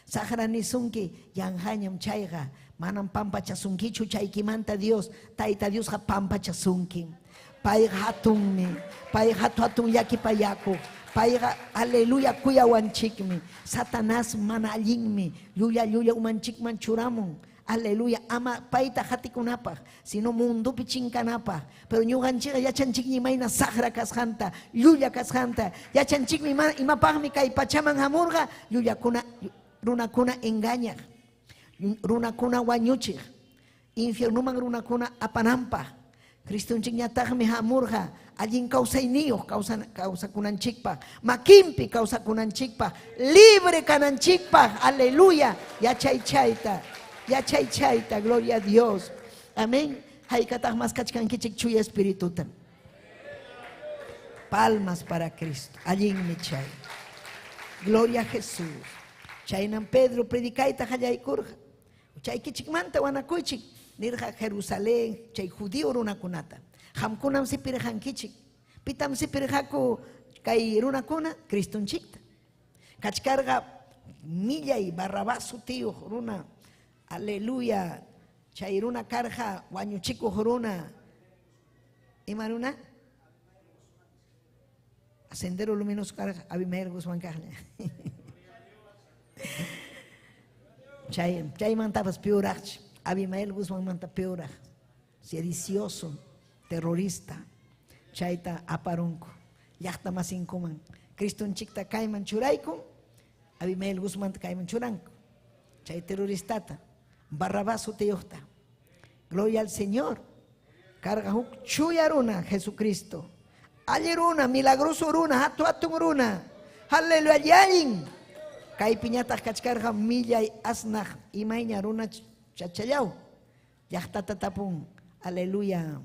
Saqra nisunki, yanqañam chayqa, manam pampachasunkichu chaykimanta Dios, Tayta Diosqa pampachasunki. Payqa hatunmi, payqa hatu hatun llakipayakuq, payqa aleluya kuyawanchikmi. Satanás mana allinmi, llulla llulla umanchikman churamun. Aleluya, ama payta qatikunapaq, sino mundopi chinkanapaq. Pero ñuqanchikqa yachanchikmi imayna saqra kasqanta, llulla kasqanta. Yachanchikmi imapaqmi kay pachaman hamurqa llullakuna runakuna engañaq, runakuna wañuchiq, infiernoman runakuna apananpaq. Cristonchikñataqmi hamurqa allin kawsayniyuq kawsakunanchikpaq, makinpi kawsakunanchikpaq, libre kananchikpaq. Aleluya, yachay chayta, yachay chayta, gloria a Dios. Amén. Haykataq maskachkankichik Chuya Espirituta. Palmas para Cristo. Allinmi chay. Gloria a Jesús. Chaynam Pedro predicayta qallaykurqa. Chaykichikmanta wanakuychik nirqa Jerusalén chay judío runakunata. Qamkunam sipirqankichik. Pitam sipirqaku kay runakuna? Cristonchikta. Kachkarqa millay Barrabás sutiyuq runa. Aleluya. Chay runa karqa wañuchikuq runa. Ima runa? Sendero luminoso karqa Abimael Guzmán kaqña. Chay, chaymantapas peoraqchi. Abimael Guzmánmanta peoraq. Sedicioso, terrorista. Chayta aparunku. Llaqta masinkuman. Cristonchikta kayman churaykun. Abimael Guzmanta kayman churanku. Chay terroristata. Barrabás sutiyuqta. Gloria al Señor. Karqa huk chuya runa Jesucristo. Alli runa, milagroso runa, hatu hatun runa. Aleluya, allin. Kaypiñataq kachkarqa millay asnaq imayña runa chachallaw. Llaqtata tapun. Aleluya.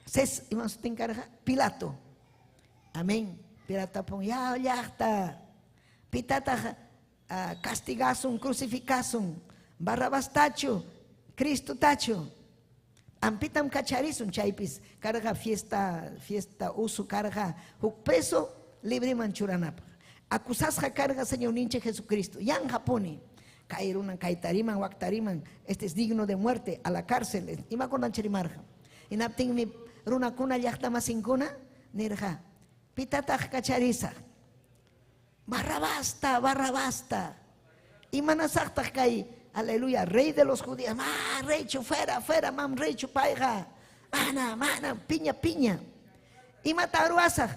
Ses ima sutin karqa? Pilato. Amén. Pilato tapun, ya llaqta. Pitataq castigasun, crucificasun. Barrabás tachu, Cristo tachu. Ampitam kacharisun chaypis karqa fiesta, fiesta usu karqa huk preso libreman churanapaq. Acusasqa karqa Señorninchik Jesucristo. Yanqapuni. Kay runan kaytariman, waktariman, este es digno de muerte, a la cárcel. Imakunan chirimarqa. Hinaptinmi runakuna llaqtamasinkuna nirqa, pitataq kacharisaq. Barrabasta, Barrabasta. Imanasaqtaq kay, aleluya, rey de los judíos. Ma, reychu, fuera, fuera, mam reychu payqa. Mana, mana, piña, piña. Imata ruwasaq?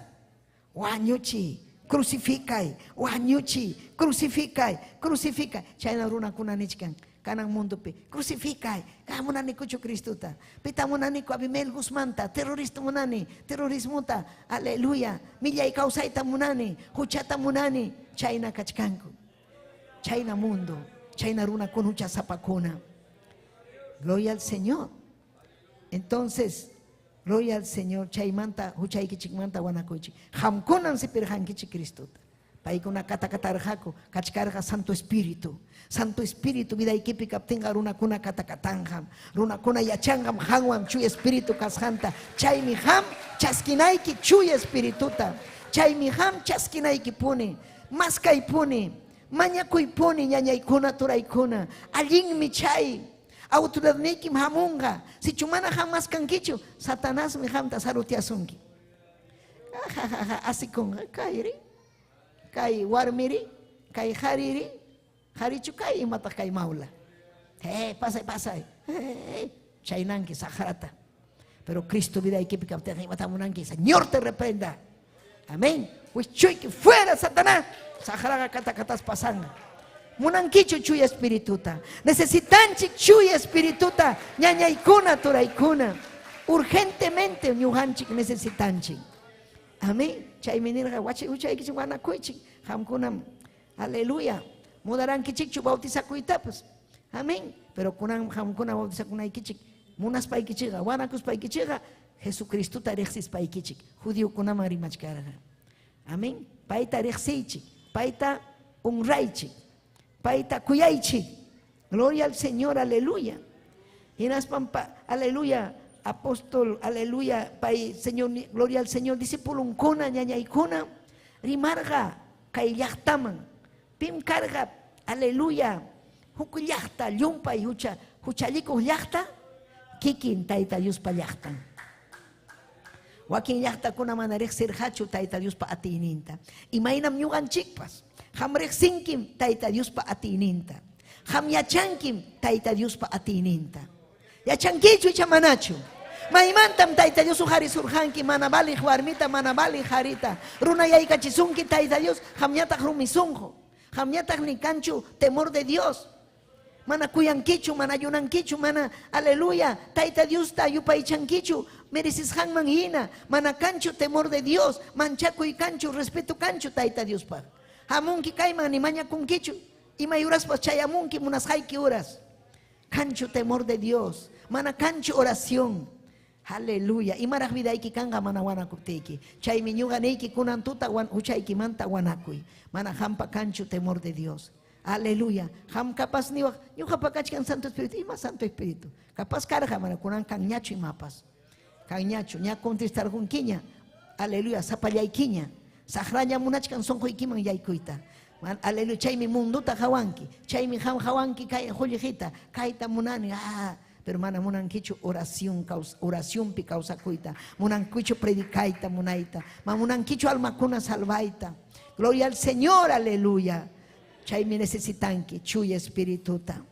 Wañuchi, crucificay, wañuchi, crucificay, crucificay. Chayna runakuna nichkan, kanan mundopi, crucificay, ka munanikuchu Cristuta. Pita munaniku Abimael Guzmanta, terrorista munani, terrorismuta, aleluya, millay kawsayta munani, huchata munani, chayna kachkanku. Chayna mundo, chayna runakuna huchasapakuna. Gloria al Señor. Entonces, gloria al Señor, chaymanta huchaykichikmanta wanakuychik. Qamkunan sipirqankichik Cristuta. Paykuna katakatarqaku, kachkarqa Santo Espíritu. Santo Espíritu vidaykipi kaptinqa runakuna katakatanqam. Runakuna yachanqam qanwan Chuya Espíritu kasqanta. Chaymi qam chaskinayki Chuya Espirituta. Chaymi qam chaskinaykipuni. Maskaypuni, mañakuypuni ñañaykuna turaykuna. Allinmi chay. Autoridadniykim hamunqa. Sichu mana qam maskankichu, Satanasmi qamta sarutiasunki. Ja, asikunqa kayri, kay warmiri, kay qariri, qarichu kay imataq kay mawla. Hey, pasay, pasay. Hey, chaynanki saqrata. Pero Cristo vidaykipi kaptinqa imata munanki, Señor te reprenda. Amén. Wichuyki fuera Satanás. Saqraqa katakatas pasanqa. Munankichu Chuya Espirituta. Necesitanchik Chuya Espirituta. Ñañaykuna, turaykuna. Urgentemente ñuqanchik necesitanchik. Amén. Chaymi nirqa huchaykichik wanakuychik. Qamkunam, aleluya, mudarankichikchu bautizakuytapas. Amén. Pero kunan qamkuna bautizakunaykichik munaspaykichikqa, wanakuspaykichikqa Jesucristota riqsispaykichik, judiokunaman rimachkarqa. Amén. Payta riqsiychik, payta honraychik, payta kuyaychik. Gloria al Señor, aleluya. Hinaspam aleluya, apóstol, aleluya, pay, Señor, gloria al Señor, discipulunkuna, ñañaykuna, rimarqa kay llaqtaman. Pim karqa, aleluya, huk llaqta, llumpay hucha, huchallikuq llaqta, kikin Tayta Diospa llaqtan. Wakin llaqtakuna mana riqsirqachu Tayta Diospa atiyninta. Imaynam ñuqanchikpas, qam riqsinkim Tayta Diospa atiyninta. Qam yachankim Tayta Diospa atiyninta. Yachankichu icha manachu? Maymantam Tayta Dios uqarisurqanki mana valiq warmita, mana valiq qarita. Runayaykachisunki Tayta Dios, qamñataq rumi sunqu. Qamñataq ni kanchu temor de Dios. Mana kuyankichu, mana ayunankichu, mana, aleluya, Tayta Diosta yupaychankichu, merecisqanman hina, mana kanchu temor de Dios, manchakuy kanchu, respeto kanchu Tayta Diospaq. Hamunki kayman ni mañakunkichu, imay uraspas chayamunki munasqayki uras. Kanchu temor de Dios, mana kanchu oración. Aleluya. Imaraq vidayki kanqa mana wanakuptiyki. Chaymi ñuqa niyki kunan tuta huchaykimanta wanakuy. Mana qampa kanchu temor de Dios. Aleluya. Qam capaz niwaq, ñuqapa kachkan Santo Espíritu. Ima Santo Espíritu? Capaz karqa, mana kunan kanñachu imapas. Kanñachu, ña contestarqunkiña. Aleluya, sapallaykiña. Saqraña munachkan sunquykiman yaykuyta. Aleluya, chaymi munduta hawanki. Chaymi qam hawanki kay qullqita. Kayta munani. Ah, pero mana munankichu oración oracionpi kawsakuyta. Munankichu predicayta munayta. Ma munankichu almakuna salvayta. Gloria al Señor, aleluya. Chaymi necesitanki chuya espirituta.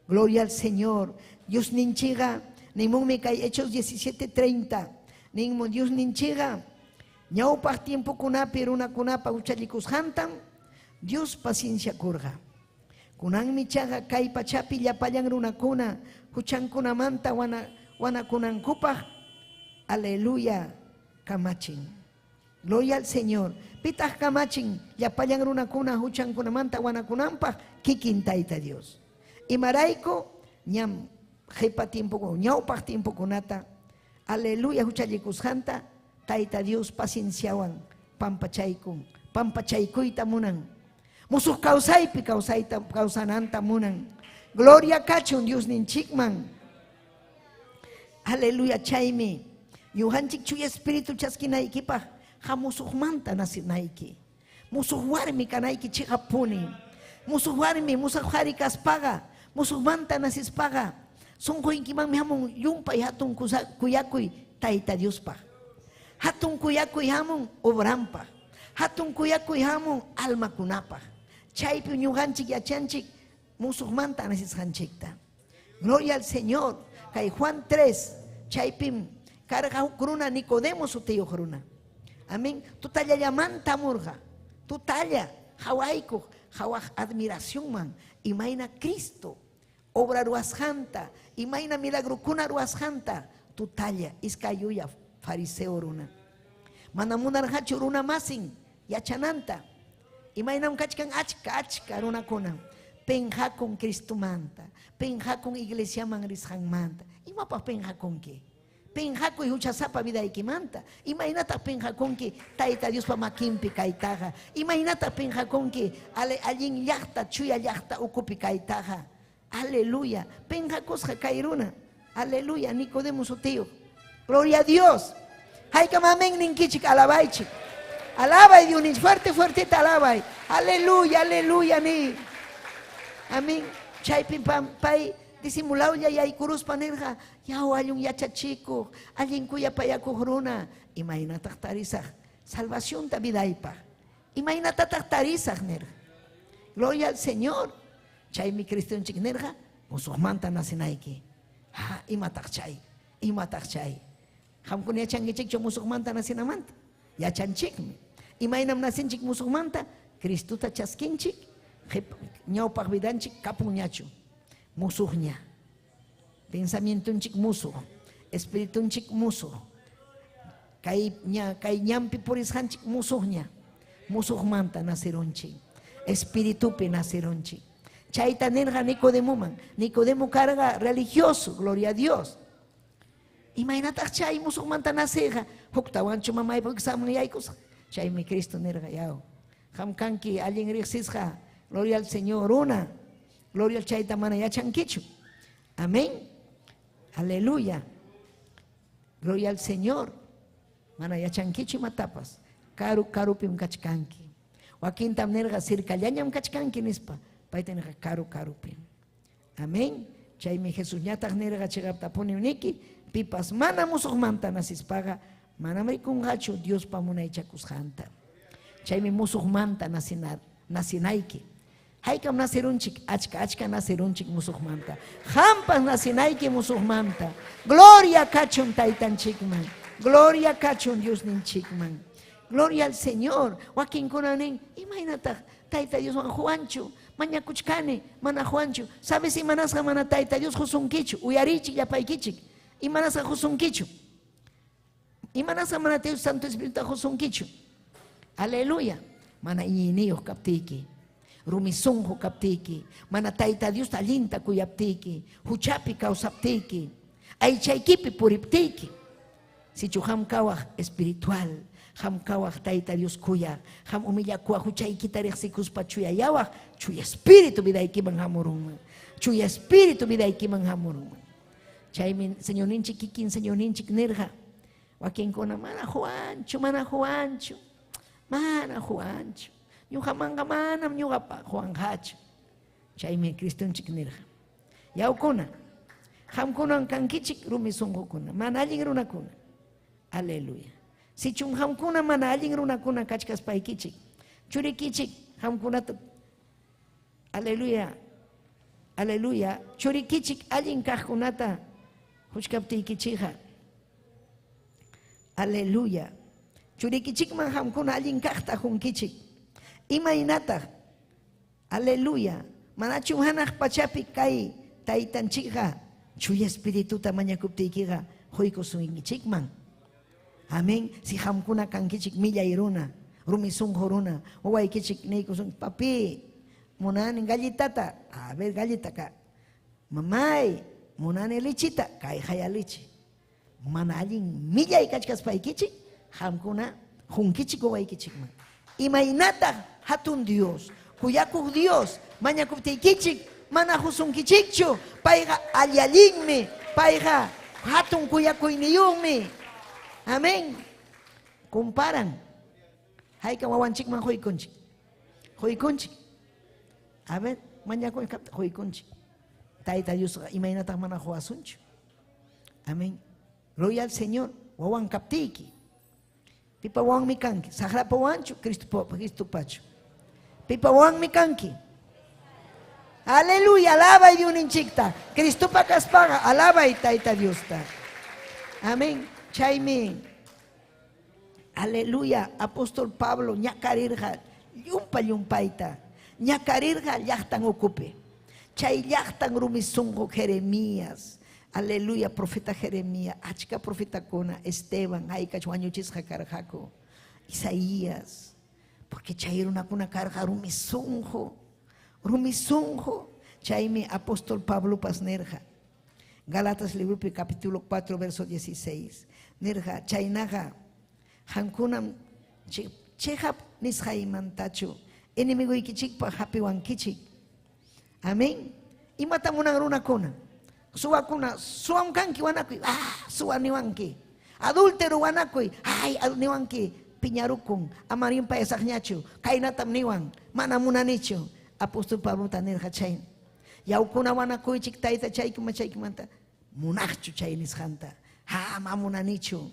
Gloria al Señor. Dios ninchiga, nimunmi kay Hechos 17:30. Ninmun Dios ninchiga, ñawpaq tiempokunapi runakunapa huchallikusqantam Dios paciencia kurqa. Kunanmi chaqa kay pachapi llapallan runakuna huchankunamanta wanakunankupaq, aleluya, kamachin. Gloria al Señor. Pitaq kamachin llapallan runakuna huchankunamanta wanakunanpaq kikin Tayta Dios. Imarayku ñam qhipa tiempo, ñawpaq tiempokunata, aleluya, huchallikusqanta Tayta Dios pacienciawan pampachaykun, pampachaykuyta munan. Musuq kawsaypi kawsayta kawsananta munan. Gloria kachun Dios ninchikman. Aleluya, chaymi ñuqanchik chuya espíritu chaskinaykipaq hamusuqmanta nacinayki. Musuq warmi kanayki chiqapuni. Musuq warmi, musuq qhari kaspaqa, musuqmanta nasispaqa, sunquykimanmi hamun llumpay hatun kuyakuy Tayta Diospaq. Hatun kuyakuy hamun obranpaq. Hatun kuyakuy hamun almakunapaq. Chaypi ñuqanchik yachanchik musuqmanta nasisqanchikta. Gloria al Señor. Kay Juan 3, chaypim karqa huk runa Nicodemo sutiyuq runa. Amén. Tutallallamanta hamurqa. Tutalla hawaykuq, hawaq admiracionman imayna Cristo obra ruwasqanta, imayna milagrokuna ruwasqanta, tutalla iskay yuya fariseo runa. Mana munarqachu runa masin yachananta. Imaynam kachkan achka achka runakuna penqakun Cristomanta, penqakun iglesiaman risqanmanta. Imapaq penqakunki? Penqakuy huchasapa vidaykimanta. Imaynataq penqakunki Tayta Diospa makinpi kaytaqa? Imaynataq penqakunki allin llaqta, chuya llaqta ukupi kaytaqa? Aleluya. Penqakusqa kay runa. Aleluya. Nicodemo sutiyuq. Gloria a Dios. Haykam amén ninkichik, alabaychik. Alabay Dios, fuerte fuertita alabay. Aleluya, aleluya ni. Amén. Chaypi pay disimulawlla yaykuruspa nirqa, yaw allin yachachikuq, allin kuyapayakuq runa, imaynataq tarisaq salvacionta vidaypaq? Imaynatataq tarisaq nirqa. Gloria al Señor. Chaymi Cristonchik nirqa, musuqmanta nacinayki. Ha, imataq chay? Imataq chay? Qamkuna yachankichikchu musuqmanta nacinamanta? Yachanchikmi. Imaynam nacinchik musuqmanta? Cristota chaskinchik, ñawpaq vidanchik kapunñachu. Musuqña. Pensamientonchik musuq. Espiritunchik musuq. Kay ña kay ñanpi purisqanchik musuqña. Musuqmanta nacirunchik. Espiritupi nacirunchik. Chayta nirqa Nicodemoman. Nicodemo karqa religioso, gloria a Dios. Imaynataq chay musuqmanta naciyqa? Huktawanchu mamaypa wiksanman yaykusaq. Chaymi Cristo nirqa, yaw. Qam kanki allin riqsisqa, gloria al Señor, runa. Gloria al chayta mana yachankichu. Amén. Aleluya. Gloria al Señor. Mana yachankichu imatapas. Karu karupim kachkanki. Wakintam nirqa sirkallañam kachkanki nispa. Payta nirqa karu karupim. Amén. Chaymi Jesusñataq nirqa chiqaptapunim niki, pipas mana musuqmanta nacispaqa manam rikunqachu Diospa munaychakusqanta. Chaymi musuqmanta nacinayki. Haykam nacirunchik? Achka achka nacirunchik musuqmanta. Qampas nacinayki musuqmanta. Gloria kachun Taytanchikman. Gloria kachun Diosninchikman. Gloria al Señor. Wakinkuna nin, imaynataq Tayta Dioswan Juanchu? Mañakuchkani, mana Juanchu. ¿Sabes imanasqa mana Tayta Dios qusunkichu? Uyariychik llapaykichik. Imanasqa qusunkichu? Imanasqa mana Dios Santo Espirituta qusunkichu? Aleluya. Mana iñiyniyuq kaptiyki, rumi sunqu kaptiyki, mana Tayta Diosta allinta kuyaptiyki, huchapi kawsaptiyki, aychaykipi puriptiyki. Sichu qam kawaq espiritual, qam kawaq Tayta Dios kuyaq, qam humillakuwaq huchaykita riqsikuspa chuyayawaq, chuya espíritu vidaykiman hamurunman. Chuya espíritu vidaykiman hamurunman. Chaymi Señorninchik kikin Señorninchik nirqa, wakinkuna mana Juanchu, mana Juanchu, mana Juanchu. Ñuqamanqa manam ñuqapa Juanqachu. Chaymi Cristonchik nirqa, Yawkuna, qamkunan kankichik rumi sunqukuna, mana allin runakuna. Aleluya. Sichum qamkuna mana allin runakuna kachkaspaykichik, churikichik qamkunata, aleluya, aleluya, churikichik allin kaqkunata huchkaptiykichikqa, aleluya, churikichikman qamkuna allin kaqta hunkichik. Imaynataq? Aleluya! Manachum hanaq pachapi kay Taytanchikqa Chuya Espirituta mañakuptiykiqa quykusunkichikman? Amén. Si qamkuna kankichik millay runa, rumi sunqu runa, wawaykichik niykusun, papi, munani galletata. A ver, galletaka. Mamay, munani lechita. Kay haya leche. Mana allin millay kachkaspaykichik, qamkuna hunkichik wawaykichikman. Imaynataq hatun Dios, kuyakuq Dios, mañakuptiykichik mana husunkichikchu? Payqa alli-allinmi, payqa hatun kuyakuyniyuqmi. Amén. Comparan. Haykam wawanchikman quykunchik? Quykunchik. A ver, mañakuy kapta quykunchik. Tayta Diosqa imaynataq mana quwasunchu? Amén. Gloria al Señor. Wawan kaptiyki. Pipa wawanmi kanki? Saqrapa wawanchu? Cristopachu. Pipa wawanmi kanki? Aleluya, alabay Diosninchikta. Cristopa kaspaqa alabay Tayta Diosta. Amén. Chaymi, aleluya, apóstol Pablo ñakarirqa llumpa llumpayta. Ñakarirqa llaqtan ukupi. Chay llaqtan rumi sunqu Jeremías. Aleluya, profeta Jeremías, achka profetakuna, Esteban, haykach wañuchisqa karqaku, Isaías, porque chay runakuna karqa rumi sunqu, rumi sunqu. Chaymi apóstol Pablopas nirqa, Galatas libropi capítulo 4, verso 16, nirqa, chaynaqa qamkunam chiqap nisqaymantachu enemiguykichikpaq hapiwankichik. Amén. Imata munan runakuna? Suwakuna, suwam kanki wanakuy, suwa niwanki. Adúltero wanakuy, ay, niwanki, piñarukun, ama rimpayasaqñachu, kaynatam niwan, mana munanichu. Apóstol Pablota nirqa chay. Yawkuna wanakuychik tayta chaykuma chaykumanta, munaqchu chay nisqanta. Ha, ma munanichu.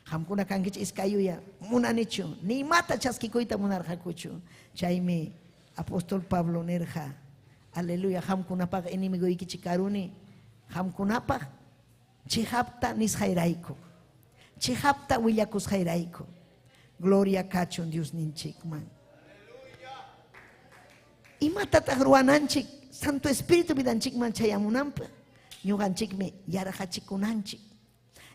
Qamkuna kankichik iskayuya, munanichu. Ni imata chaskikuyta munarqakuchu. Chaymi apóstol Pablo nirqa, aleluya, qamkunapaq enemiguykichik karuni, qamkunapaq chiqapta nisqayrayku, chiqapta willakusqayrayku. Gloria kachun Diosninchikman. Imatataq ruwananchik Santo Espíritu vidanchikman chayamunanpaq? Ñuqanchikmi yarqachikunanchik.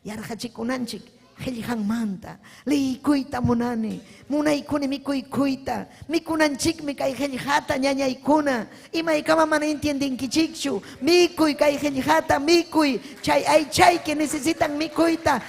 Yarqachikunanchik qillqanmanta. Liykuyta munani, munaykuni mikuykuyta. Mikunanchikmi kay qillqata ñañaykuna. Imaykama mana entiendenkichikchu. Mikuy kay qillqata, mikuy. Chay aychayki necesitan mikuyta.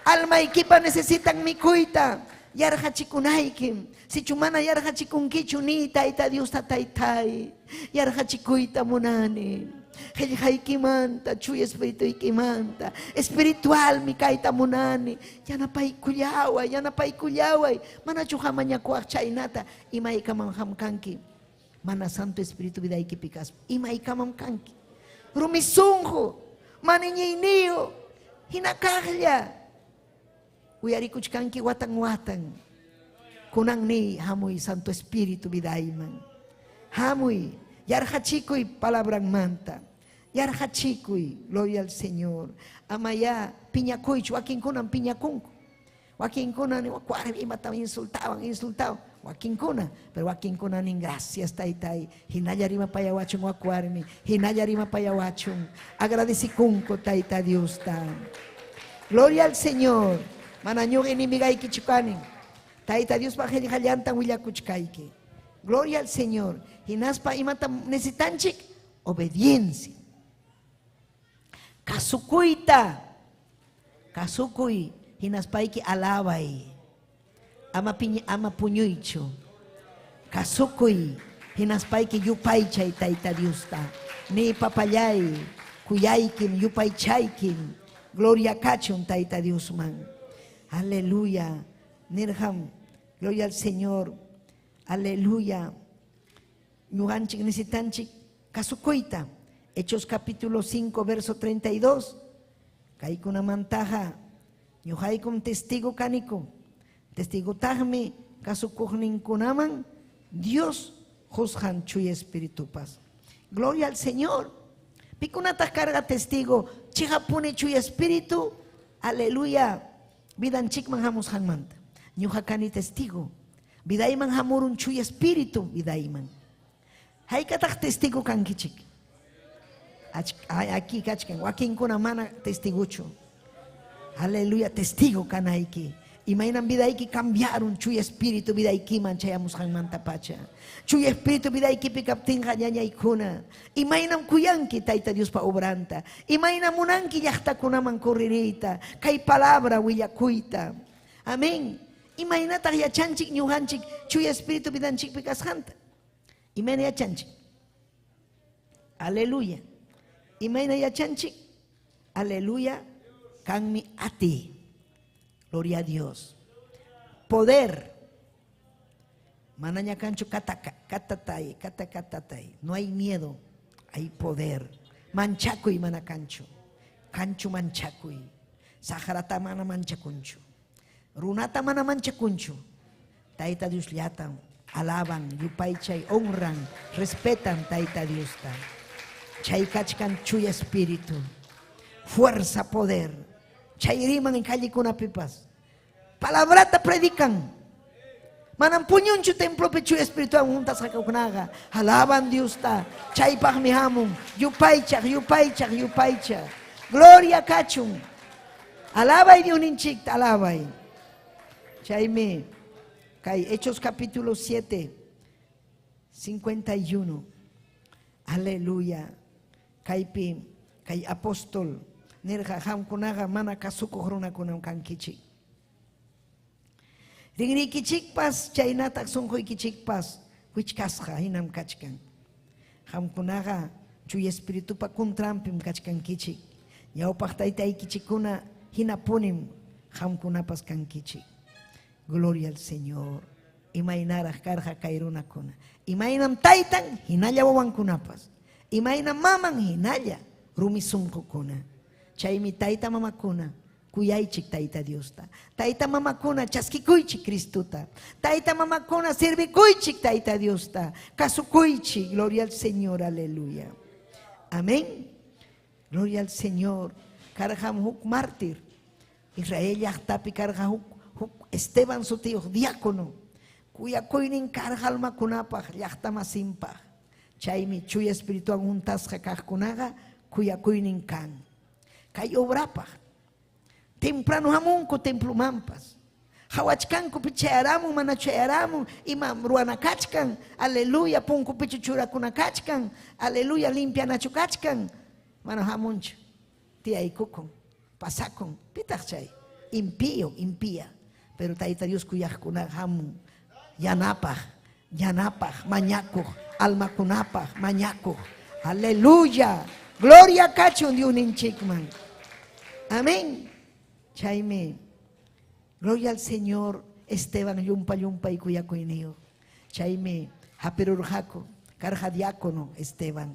Almaykipa necesitan mikuyta. Yarqachikunaykim. Sichu mana yarqachikunkichu ni Tayta Diosta taytay. Yarqachikuyta munani. Qillqaykimanta, chuya espirituykimanta, espiritualmi kayta munani. Yanapaykullaway, yanapaykullaway. Manachu hamañakuwaq chaynata imaykamam hamkanki. Mana Santo Espíritu vidaykipi kaspa imaykamam kanki. Rumi sunqu, mana iñiyniyuq, hina kaqlla. Uyarikuchkanki watan watan. Kunan niy hamuy Santo Espíritu vidayman. Hamuy, yarqachikuy palabranmanta. Yarqachikuy, gloria al Señor. Ama ya piñakuychu, wakinkunam piñakunku. Wakinkuna ni warmi imatam insultawan, insultawan. Wakinkuna, pero wakinkuna nin gracias taytay. Hinalla rimapayawachun wak warmi, hinalla rimapayawachun. Agradecikunku Tayta Diosta. Gloria al Señor. Mana ñuqa enemigaykichu kanin. Tayta Diospa qillqallantan willakuchkayki. Gloria al Señor. Hinaspa imatam necesitanchik? Obediencia. Kasukuyta. Kasukuy. Hinaspayki alabay. Ama piña, ama puñuychu. Kasukuy. Hinaspayki yupaychay Tayta Diosta. Ni papallay, kuyaykim, yupaychaykim. Gloria kachun Tayta Diosman. Aleluya. Nirham, gloria al Señor. Aleluya. Ñuqanchik necesitanchik kasukuyta. Hechos capítulo 5, verso 32. Kaykunamantaqa ñuqaykum testigo kaniku. Testigotaqmi kasukuqninkunaman Dios juzgan chuya espiritupas. Gloria al Señor. Pikunataq karqa testigo? Chiqapuni chuya espíritu. Aleluya. Vidanchikman hamusqanmanta. Ñuqa kani testigo. Vidayman hamurun chuya espíritu vidayman. Haykataq testigo kankichik? Aquí kachkan. Wakinkuna mana testiguchu. Aleluya, testigo kanayki. Imaynam vidayki cambiaron chuya espíritu vidaykiman chayamusqanmanta pacha. Chuya espíritu vidaykipi kaptinqa ñañaykuna. Imaynam kuyanki Tayta Diospa obranta. Imaynam munanki llaqtakunaman corririyta. Kay palabra willakuyta. Amén. Imaynataq yachanchik ñuqanchik chuya espíritu vidanchikpi kasqanta. Imayna yachanchik. Aleluya. Imayna yachanchik. Aleluya. Kanmi ati. Gloria a Dios. Poder. Manaña kanchu katatay, katakatatay. No hay miedo, hay poder. Manchakuy mana kanchu. Kanchu manchakuy. Saharata mana manchakunchu. Runata mana manchakunchu. Tayta Dios llatan, alaban, yupaychay, honran, respetan Tayta Diosta. Chay kachkan chuya espíritu. Fuerza, poder. Chay riman en callekunapipas. Palabrata predican. Manam puñunchu templopi chuya espiritual juntasqakunaqa. Alaban Diosta. Chaypaqmi hamun. Yupaychaq, yupaychaq, yupaychaq. Gloria kachun. Alabay Diosninchikta, alabay. Chaymi kay Hechos capítulo 7, 51. Aleluya. Kaypi kay apóstol nirqa qamkunaqa mana kasukuq runakunam kankichik. Rinriykichikpas chaynataq sunquykichikpas wichkasqa hinam kachkan. Qamkunaqa chuya espiritupa contranpim kachkankichik. Ñawpaq taytaykichikkuna hinapunim qamkunapas kankichik. Gloria al Señor. Imaynaraq karqa kay runakuna. Imaynam taytan hinalla wawankunapas. Imaynam maman hinalla rumi sunqukuna. Chaymi tayta mamakuna kuyaychik Tayta Diosta. Tayta mamakuna chaskikuychik Cristuta. Tayta mamakuna sirvikuychik Tayta Diosta. Kasukuychik. Gloria al Señor. Aleluya. Amén. Gloria al Señor. Karqam huk mártir. Israel llaqtapi karqa huk Esteban sutiyuq diácono. Kuyakuynin karqa almakunapaq llaqtamasinpaq. Chaymi chuya espiritual juntasqa kaqkunaqa kuyakuynin kan. Kay obrapaq. Temprano hamunku templomanpas. Qawachkanku pi chayaramun, mana chayaramun, imam ruwana kachkan, aleluya, punkupichu churakuna kachkan, aleluya, limpianachu kachkan. Mana hamunchu, tiyaykukun, pasakun, pitaq chay? Impío, impía. Pero Tayta Dios kuyaqkuna hamun, yanapaq, yanapaq, mañakuq, almakunapaq, mañakuq. Aleluya. Gloria kachun Diosninchikman. Amén. Chaymi, gloria al Señor, Esteban llumpa llumpay kuyakuyniyuq. Chaymi hapirurqaku, karqa diácono Esteban.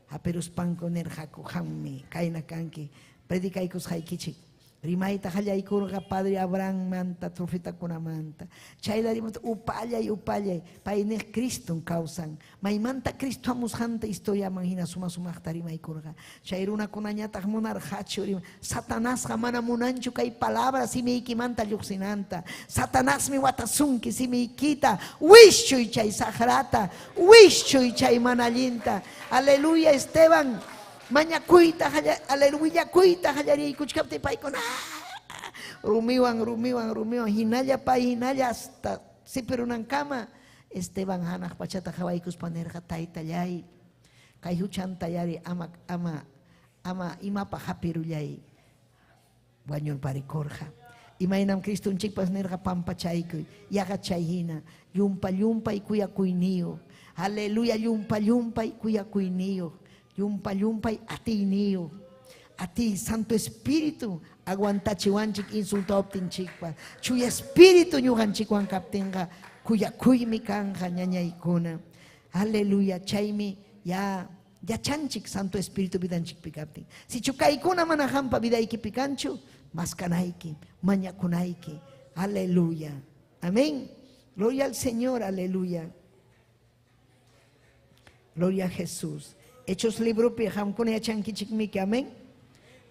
Hapiruspanku nirqaku, qammi kayna kanki, predicaykusqaykichik. Rimayta qallaykurqa Padre Abrahammanta, profetakunamanta. Chayla rimata upallay, upallay, pay niq Criston kawsan. Maymanta Cristo hamusqanta historiaman hina suma sumaqta rimaykurqa. Chay runakunañataq munarqachu rima. Satanasqa mana munanchu kay palabra simiykimanta lluqsinanta. Satanasmi watasunki simiykita, wischuy chay saqrata, wischuy chay mana allinta. Aleluya, Esteban. Mañakuyta, aleluya, willakuyta qallariykuchkaptin paykuna rumiwan, rumiwan, rumiwan, hinalla pay, hinalla hasta sipirunankama. Esteban hanaq pachata qawaykuspa nirqa, taytallay, kay huchantayari ama, ama, ama imapaq hapirullay. Wañurparikurqa. Imaynam Cristonchikpas nirqa pampachaykuy, yaqa chay hina, llumpa llumpay kuyakuyniyuq. Aleluya, llumpa llumpay kuyakuyniyuq, llumpa llumpay atiyniyuq. Atiy Santo Espíritu aguantachiwanchik insultawaptinchikpas. Chuya Espíritu ñuqanchikwan kaptinqa kuyakuymi kanqa ñañaykuna. Aleluya, chaymi ya yachanchik Santo Espíritu vidanchikpi kaptin. Sichu kaykuna mana qampa vidaykipi kanchu, maskanayki, mañakunayki. Aleluya. Amén. Gloria al Señor, aleluya. Gloria a Jesús. Hechos libropi qamkuna yachankichikmiki, amén.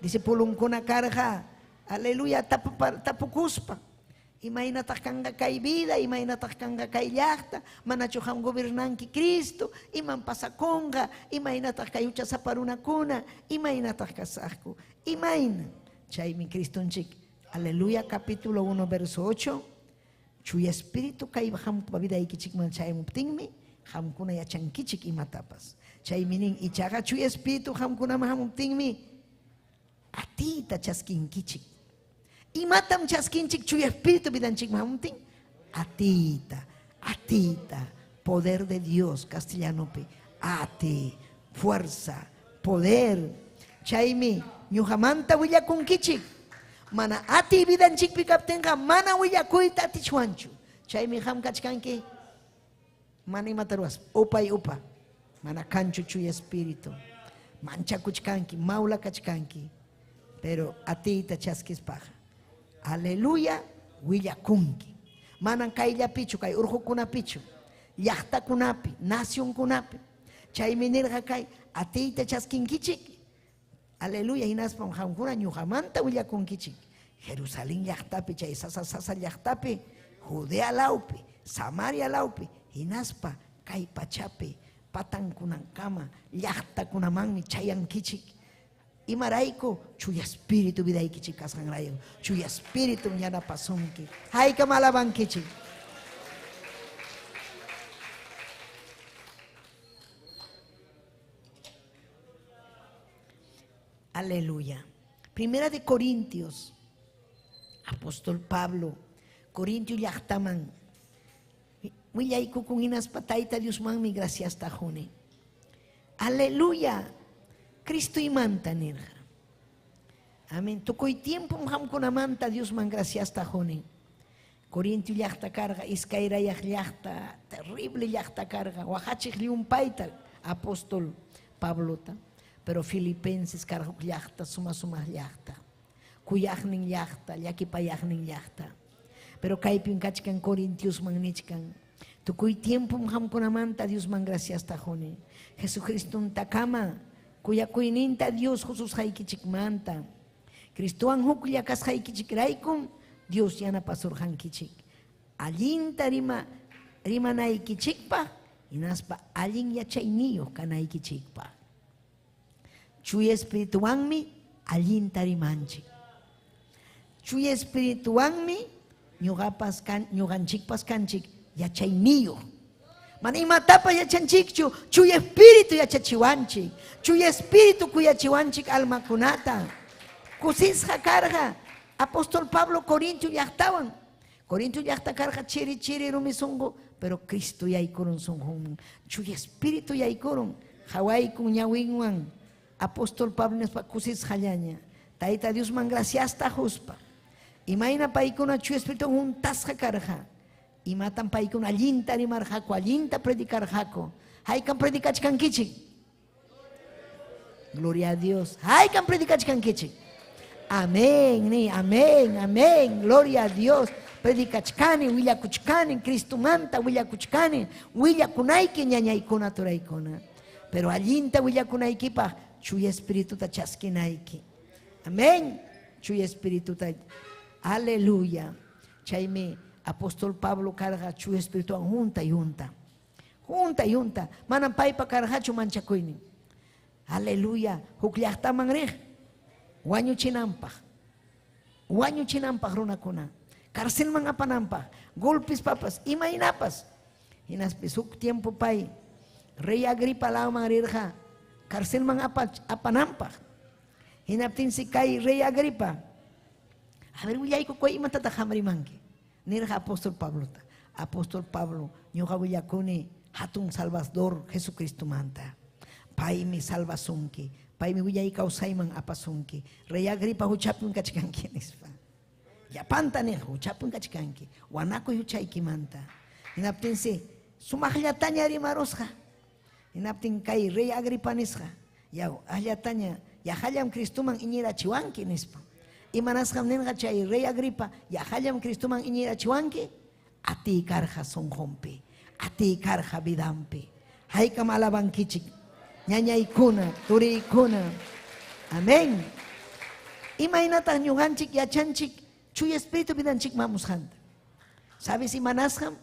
Discipulunkuna karqa, aleluya, tapukuspa. Imaynataq kanqa kay vida, imaynataq kanqa kay llaqta, manachu qam gobernanki Cristo, imam pasakunqa, imaynataq kay huchasapa runakuna, imaynataq kasaqku, imayna. Chaymi Cristonchik, aleluya, capítulo 1, verso 8, Chuya Espíritu kay qampa vidaykichikman chayamuptinmi, qamkuna yachankichik imatapas. Chaymi nin, ichaqa Chuya Espíritu qamkunaman hamuptinmi, atiyta chaskinkichik. Imatam chaskinchik Chuya Espíritu vidanchikman hamuptin? Atiyta, atiyta, poder de Dios, castellanopi, ati, fuerza, poder. Chaymi ñuqamanta willakunkichik. Mana atiy vidanchikpi kaptinqa mana willakuyta atichwanchu. Chaymi qam kachkanki mana imata ruwaspa, upay upa, mana kanchu Chuya Espíritu. Manchakuchkanki, mawla kachkanki, pero atiyta chaskispaqa, aleluya, willakunki. Manan kayllapichu, kay urqukunapichu, llaqtakunapi, nacionkunapi. Chaymi nirqa kay atiyta chaskinkichik. Aleluya, hinaspam qamkuna ñuqamanta willakunkichik. Jerusalén llaqtapi, chay sasa sasa llaqtapi, Judea lawpi, Samaria lawpi, hinaspa kay pachapi patankunankama llaqtakunamanmi chayankichik. Imarayku? Chuya Espíritu vidaykichik kasqanrayku. Chuya Espíritum yanapasunki. Haykam alabankichik. Aleluya. Primera de Corintios, apóstol Pablo, Corintio llaqtaman willaykukun hinaspa Tayta Diosmanmi graciasta quni. Aleluya. Cristo imanta nirqa. Amén. Tukuy tiempom qamkunamanta Diosman graciasta quni. Corintio llaqta karqa, iskayrayaq llaqta, terrible llaqta karqa, waqachiq llumpayta apóstol Pablota. Pero Filipenses karqa huk llaqta, suma sumaq llaqta, kuyaqnin llaqta, llakipayaqnin llaqta. Pero kaypim kachkan Corintiosman nichkan, tukuy tiempom qamkunamanta Diosman graciasta quni. Jesucristontakama kuyakuyninta Dios qususqaykichikmanta. Cristowan huklla kasqaykichikraykum Dios yanapasurqankichik. Allinta rima rimanaykichikpaq hinaspa allin yachayniyuq kanaykichikpaq. Chuya Espirituwanmi allinta rimanchik. Chuya espirituwanmi ñuqapas kan ñuqanchikpas kanchik yachayniyuq. Mana imatapas yachanchikchu, chuya espíritu yachachiwanchik, chuya espíritu kuyachiwanchik almakunata. Kusisqa karqa apóstol Pablo Corinto llaqtawan. Corinto llaqta karqa chiri chiri rumi sunqu, pero Cristo yaykurun sunqunman. Chuya espíritu yaykurun, hawaykun ñawinwan. Apóstol Pablo nispa kusisqallaña. Tayta Diosman graciasta quspa. Imayna paykuna chuya espíritu huntasqa karqa. Imatam paykuna allinta rimarqaku, allinta predicarqaku. Haykam predicachkankichik? Gloria a Dios. Haykam predicachkankichik? Amén, ni amén, amén. Gloria a Dios. Predicachkani, willakuchkani, Cristomanta willakuchkani, willakunayki ñañaykuna turaykuna. Pero allinta willakunaykipaq chuya espirituta chaskinayki. Amén. Chuya espirituta. Aleluya. Chaymi apóstol Pablo karqa chuya espirituwan junta y junta. Junta y junta. Manam paypa karqachu manchakuynin. Aleluya. Huk llaqtaman riq. Wañuchinanpaq. Wañuchinanpaq runakuna. Carcelman apananpaq. Golpes papas. Imaynapas. Hinaspis huk tiempo pay rey Agripa lawman rirqa carcelman apananpaq. Hinaptinsi kay rey Agripa. A ver, willaykukuy imatataq qam rimanki. Nirqa apóstol Pablota. Apóstol Pablo, ñuqa willakuni hatun Salvador Jesucristomanta. Paymi salvasunki. Paymi willay kawsayman apasunki. Rey Agripa huchapim kachkanki nispa. Llapanta niq huchapim kachkanki. Wanakuy huchaykimanta. Hinaptinsi sumaqllataña rimarusqa. Hinaptin kay rey Agripa nisqa. Yaw, asllataña yaqallam Cristoman iñirachiwanki nispa. Imanasqam nirqa chay rey Agripa, yaqallam Cristoman iñirachiwanki? Atiy karqa sunqunpi, atiy karqa vidanpi. Haykam alabankichik, ñañaykuna, turiykuna. Amén. Imaynataq ñuqanchik yachanchik chuya espíritu vidanchikman hamusqanta? Sabes imanasqam?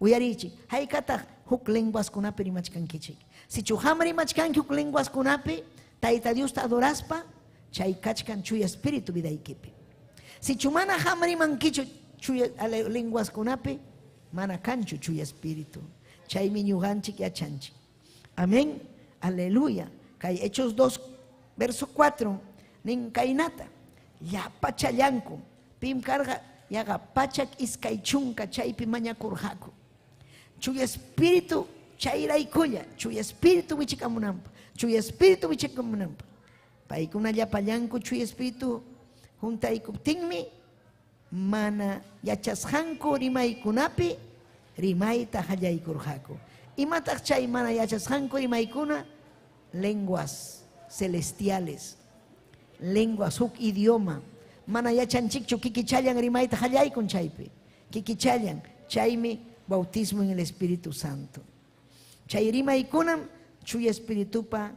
Uyariychik, haykataq huk lenguaskunapi rimachkankichik. Sichu qam rimachkanki huk lenguaskunapi, Tayta Diosta adoraspa, chay kachkan chuya espíritu vidaykipi. Sichu mana qam rimankichu chuya lenguaskunapi, mana kanchu chuya espíritu. Chaymi ñuqanchik yachanchik. Amén. Aleluya. Kay Hechos 2, verso 4, nin kaynata. Llapa challanku. Pim karqa yaqa pachak iskay chunka chaypi mañakurqaku. Chuya espíritu chayraykulla, chuya espíritu wichikamunanpaq, chuya espíritu wichikamunanpaq. Paykuna llapallanku chuya espíritu juntaykuptinmi mana yachasqanku rimaykunapi rimayta qallaykurqaku. Imataq chay mana yachasqanku rimaykuna? Lenguas celestiales, lenguas huk idioma. Mana yachanchikchu kikichallan rimayta qallaykun chaypi. Kikichallan, chaymi bautismo en el Espíritu Santo. Chay rimaykunam chuya espiritupa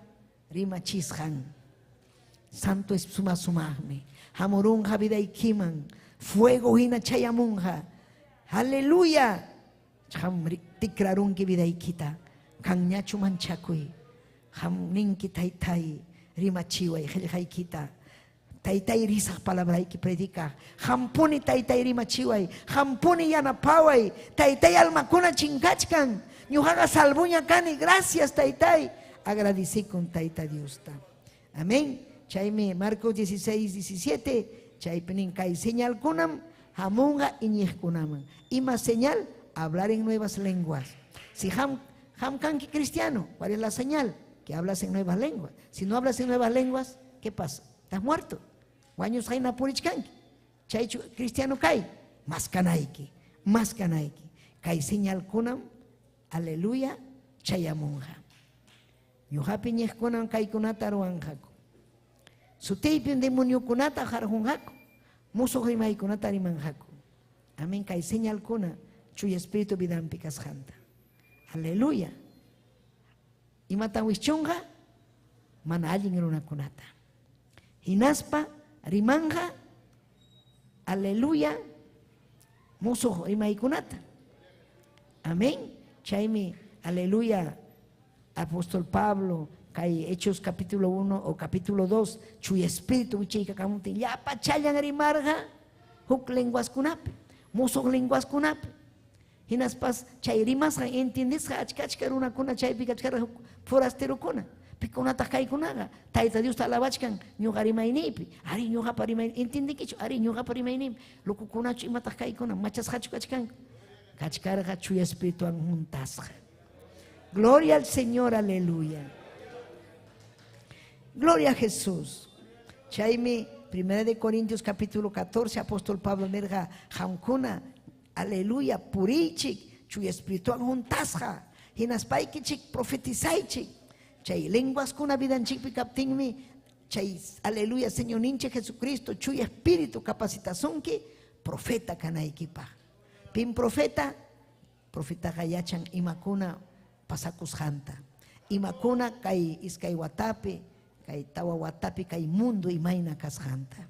rimachisqan. Santo es suma sumaqmi. Hamurunqa vidaykiman, fuego hina chayamunqa. Aleluya. Qam tikrarunki vidaykita. Kanñachu manchakuy. Qam ninki taytay rimachiway qillqaykita. Taytay risaq palabrayki predicaq. Qampuni taytay rimachiway. Qampuni yanapaway. Taytay almakuna chinkachkan. Ñuqaqa salvuña kani. Gracias taytay. Agradecikun tayta Diosta. Amén. Chaymi Marcos 16, 17. Chaypi nin kay señalkunam hamunqa iñiqkunaman. Ima señal? Hablar en nuevas lenguas. Si ham kanki cristiano, ¿cuál es la señal? Que hablas en nuevas lenguas. Si no hablas en nuevas lenguas, ¿qué pasa? Estás muerto. Wañusqayna purichkanki. Chaychu cristiano kay, mas kanayki, mas kanayki. Kay señalkunam, aleluya, chayamunqa. Ñuqapi ñiqkunam kaykunata ruwanqaku. Sutiypim demoniokunata harqunqaku. Musuq rimaykunata rimanqaku. Amén, kay señalkuna chuya espíritu vidanpi kasqanta. Aleluya. Imatan wischunqa? Mana allin runakunata. Hinaspa rimanqa, aleluya, musuq rimaykunata. Amén. Chaymi, aleluya, apóstol Pablo, kay Hechos capítulo 1 o capítulo 2, chuya espíritu wichayka kamuntin, llapa challan rimarqa, Huk lenguaskunapi, musuq lenguaskunapi. Hinaspas chay rimasqan entiendesqa achka achka runakuna chaypi kachkarqa huk forasterokuna. Pikunataq kaykunaqa? Tayta Diosta alabachkan ñuqa rimayniypi. Ari ñuqapa rimay entiendenkichu? Ari ñuqapa rimayniypi. Locokunachu imataq kaykuna? Machasqachu kachkanku? Kachkarqa Chuya Espirituwan huntasqa. Gloria al Señor, aleluya. Gloria a Jesús. Chaymi Primera de Corintios capítulo 14, apóstol Pablo nirqa, qamkuna, aleluya, puriychik, Chuya Espirituwan huntasqa, hinaspaykichik profetizaychik. Chay lenguaskuna vidanchikpi kaptinmi, chay, aleluya, Señorninchik Jesucristo, Chuya Espíritu capacitasunki, profeta kanaykipaq. Pim profeta? Profetaqa yachan imakuna pasakusqanta, imakuna kay iskay watapi, kay tawa watapi kay mundo imayna kasqanta.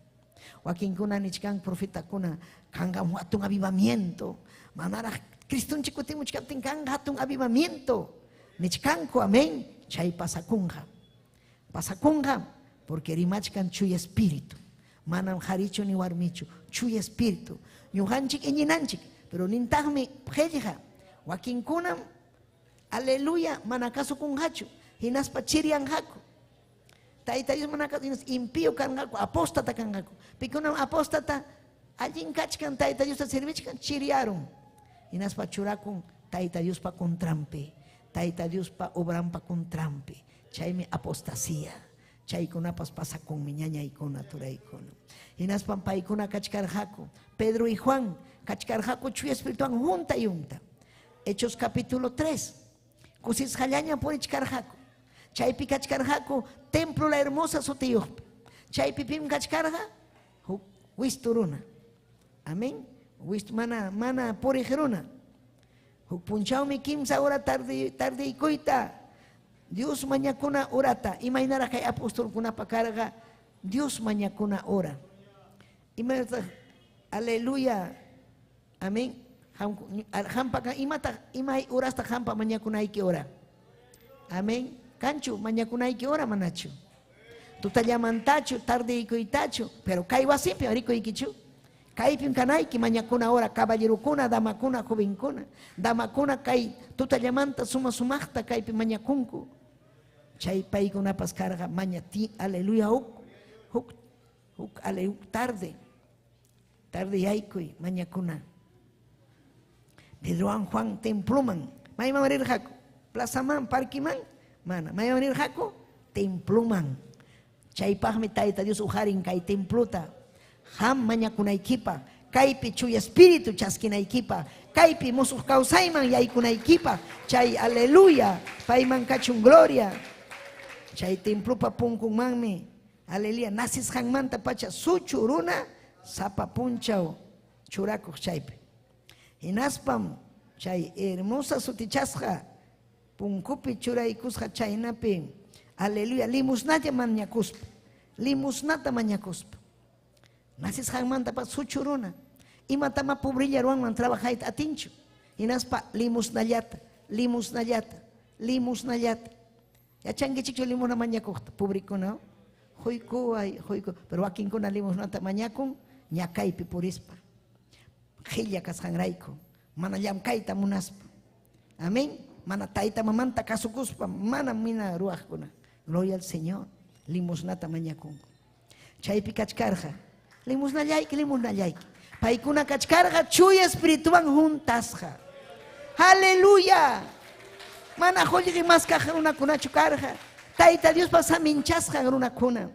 Wakinkuna nichkan profetakuna kanqa hatun avivamiento, manaraq Cristonchik kutimuchkaptin kanqa hatun avivamiento, nichkanku, amén, chay pasakunqa. Pasakunqa porque rimachkan Chuya Espíritu. Manam qharichu ni warmichu, Chuya Espíritu. Ñuqanchik iñinanchik, pero nintaqmi qillqa. Wakinkunam, aleluya, mana kasukunqachu, hinaspa chiriyanqaku. Tayta Dios mana kasu, hinaspa impío kanqaku, apóstata kanqaku. Pikunam apóstata allin kachkan, Tayta Diosta servichkan, chiriyarun. Hinaspa churakun Tayta Diospa contranpi, Tayta Diospa obranpa contranpi. Chaymi apostasía. Chaykunapas pasakunmi ñañaykuna, turaykuna. Hinaspam paykuna kachkarqaku, Pedro y Juan kachkarqaku Chuya Espirituwan junta y junta. Hechos capítulo 3. Kusisqallaña purichkarqaku. Chaypi kachkarqaku Templo la Hermosa sutiyuqpi. Chaypi pim kachkarqa? Huk wistu runa. Amén. Wistu mana mana puriq runa. Huk punchawmi kimsa hora tarde tardeykuyta Dios mañakuna horata, imaynaraq kay apostolkunapa karqa Dios mañakuna hora. Imaynataq aleluya. Amén. Qampaqa imataq imay horastaq qampa mañakunayki hora? Amén. Kanchu mañakunayki hora manachu? Tutallamantachu, tardeykuytachu, pero kay wasinpi rikuykichu. Kaypim kanayki mañakuna hora, caballerokuna, damakuna, jovenkuna. Damakuna kay tutallamanta suma sumaqta kaypi mañakunku. Chay paykunapas karqa maña ti, aleluya, huk, huk, huk, ale, huk tarde. Tarde yaykuy mañakuna. Pedrowan Juan temploman. Mayman rirqaku? Plazaman, parquiman? Mana. Mayman rirqaku? Temploman. Chaypaqmi Tayta Dios uqarin kay templota. Qam mañakunaykipaq, kaypi Chuya Espíritu chaskinaykipaq, kaypi musuq kawsayman yaykunaykipaq. Chay aleluya, payman kachun gloria. Chay templopa punkunmanmi, aleluya, nacisqanmantapacha suchu runa sapa punchaw churakuq chaypi. Hinaspam chay hermosa sutichasqa punkupi churaykusqa chaynapi, aleluya, limusnalla mañakuspa, limusnata mañakuspa. Nacisqanmantapas suchu runa, imatama pobrella ruwanman trabajayta atinchu. Hinaspa limusnallata, limusnallata, limusnallata. Yachankichikchu limosna mañakuqta, pobrikuna? Quykuway, quyku. Pero wakinkuna limosnata mañakun ñakaypi purispa. Qhilla kasqanrayku, mana llamkayta munaspa. Amén. Mana tayta mamanta kasukuspa, mana mina ruwaqkuna. Gloria al Señor. Limosnata mañakunku. Chaypi kachkarqa, limosnallayki, limosnallayki. Paykuna kachkarqa Chuya Espirituwan juntasqa. Aleluya. Mana qullqi maskaq runakunachu karqa. Tayta Diospa saminchasqan runakuna.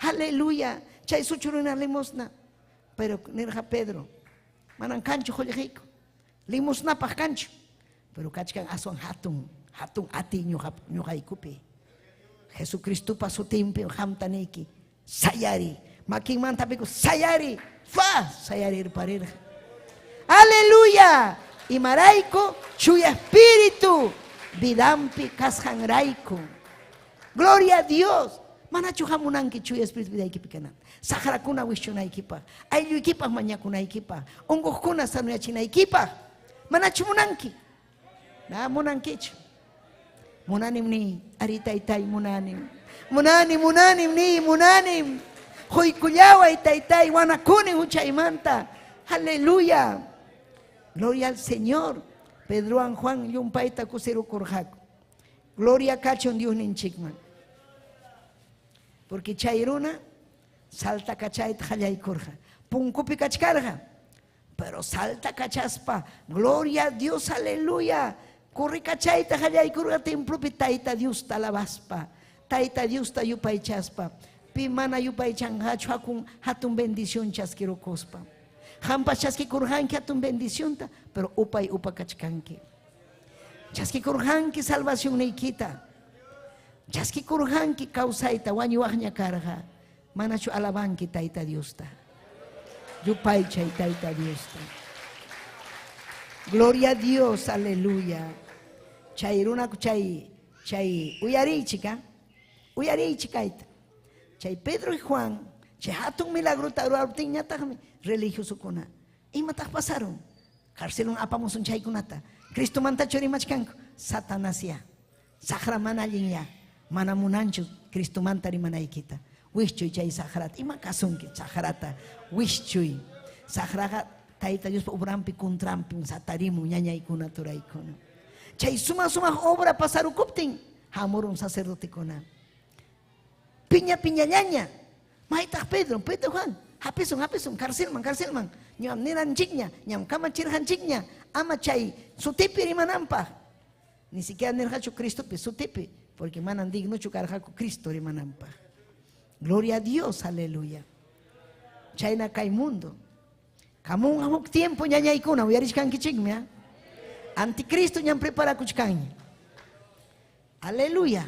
Aleluya. Chay suchu runa limosna. Pero nirqa Pedro, manan kanchu qullqiyku. Limosnapaq kanchu. Pero kachkan aswan hatun, hatun atiy ñuqaykupi. Jesucristopa sutinpi qamta niyki, sayari. Makinmanta piku, sayari. Fa, sayarirparirqa. Aleluya. Imarayku Chuya Espíritu vidampi kasqanrayku. Gloria a Dios. Manachu hamunanki Chuya Espíritu vidaykipi kananta. Saqrakuna wischunaykipaq, aylluykipaq mañakunaykipaq, unquqkuna sanuyachinaykipaq. Manachu munanki? Na munankichu. Munanim ni, ari taytay munanim. Munanim, munanim ni, munanim. Quykullaway taytay, wanakuni huchaymanta. Aleluya. Gloria al Señor. Pedrowan Juan llumpayta kusirukurqaku. Gloria kachun Diosninchikman. Porque chay runa saltakachayta qallaykurqa. Punkupi kachkarqa. Pero saltakachaspa, gloria a Dios, aleluya. Corrikachayta qallaykurqa templopi Tayta Diosta alabaspa. Tayta Diosta yupaychaspa. Pi mana yupaychanqachu hakun hatun bendición chaskirukuspa. Qampas chaskikurqanki hatun bendicionta, pero upay upa kachkanki. Chaskikurqanki salvacionniykita. Chaskikurqanki kawsayta wañuwaqña karqa. Manachu alabanki Tayta Diosta. Yupaychay Tayta Diosta. Gloria a Dios, aleluya. Chay runa chay chay uyariychik, uyariychik kayta. Chay Pedro y Juan, chay hatun milagrota ruwaruptinñataqmi religiosokuna. Imataq pasaron? Carcelman apamusun chaykunata. Cristomantachu rimachkanku? Satanasya. Saqra mana allinya. Mana munanchu Cristomanta rimanaykita. Wischuy chay saqrata. Ima kasunki saqrata? Wischuy. Saqraqa Tayta Diospa obrampi contranpim satarimun ñañaykuna turaykuna. Chay suma sumaq obra pasarukuptin hamurun sacerdotekuna. Piña piñallaña. Maytaq Pedro, Pedro Juan, hapisun, hapisun, carcelman, carcelman. Ñam niranchikña, ñam kamachirqanchikña, ama chay sutipi rimananpaq. Ni siquiera nirqachu Cristopi, sutipi, porque manam dignochu karqaku Cristo rimananpaq. Gloria a Dios, aleluya. Chayna kay mundo. Kamunqa huk tiempo ñañaykuna uyarichkankichikmi, ¿ah? Anticristo ñam preparakuchkanña. Aleluya.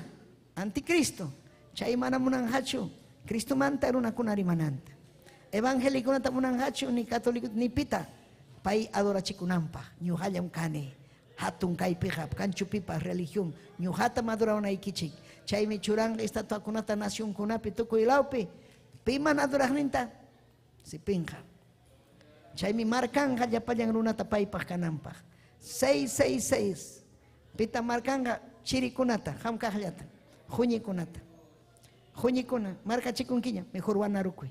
Anticristo. Chay mana munanqachu Cristomanta runakuna rimananta. Evangelikunata munanqachu ni católico ni pita. Pay adorachikunanpaq. Ñuqallam kani. Hatun kaypiqa, kanchupipa religión. Ñuqatam adorawanaykichik. Chaymi churanqa estatuakunata nacionkunapi tukuy lawpi. Piman adoraqninta? Sipinqa. Chaymi markanqa llapallan runata paypaq kananpaq. 666. Pita markanqa chirikunata, qam kaqllata, huñikunata. Huñikuna, markachikunkiña, mejor wanarukuy.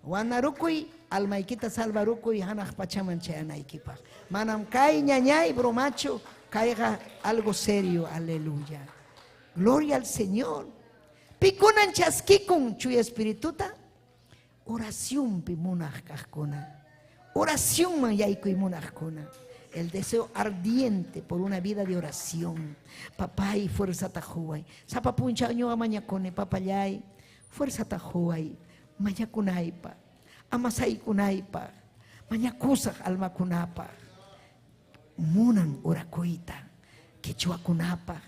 Wanarukuy, almaykita salvarukuy, hanaq pachaman chayanaykipaq. Manam kay ñañay bromachu, kayqa algo serio, aleluya. Gloria al Señor. Pikunan chaskikun chuya espirituta, oracionpi munaq kaqkuna. Oracionman yaykuy munaqkuna. El deseo ardiente por una vida de oración. Papay, fuerzata quway. Sapa punchaw ñuqa mañakuni, papallay, fuerzata quway. Mañakunaypaq, amasaykunaypaq, mañakusaq almakunapaq. Munan orakuyta, quechuakunapaq,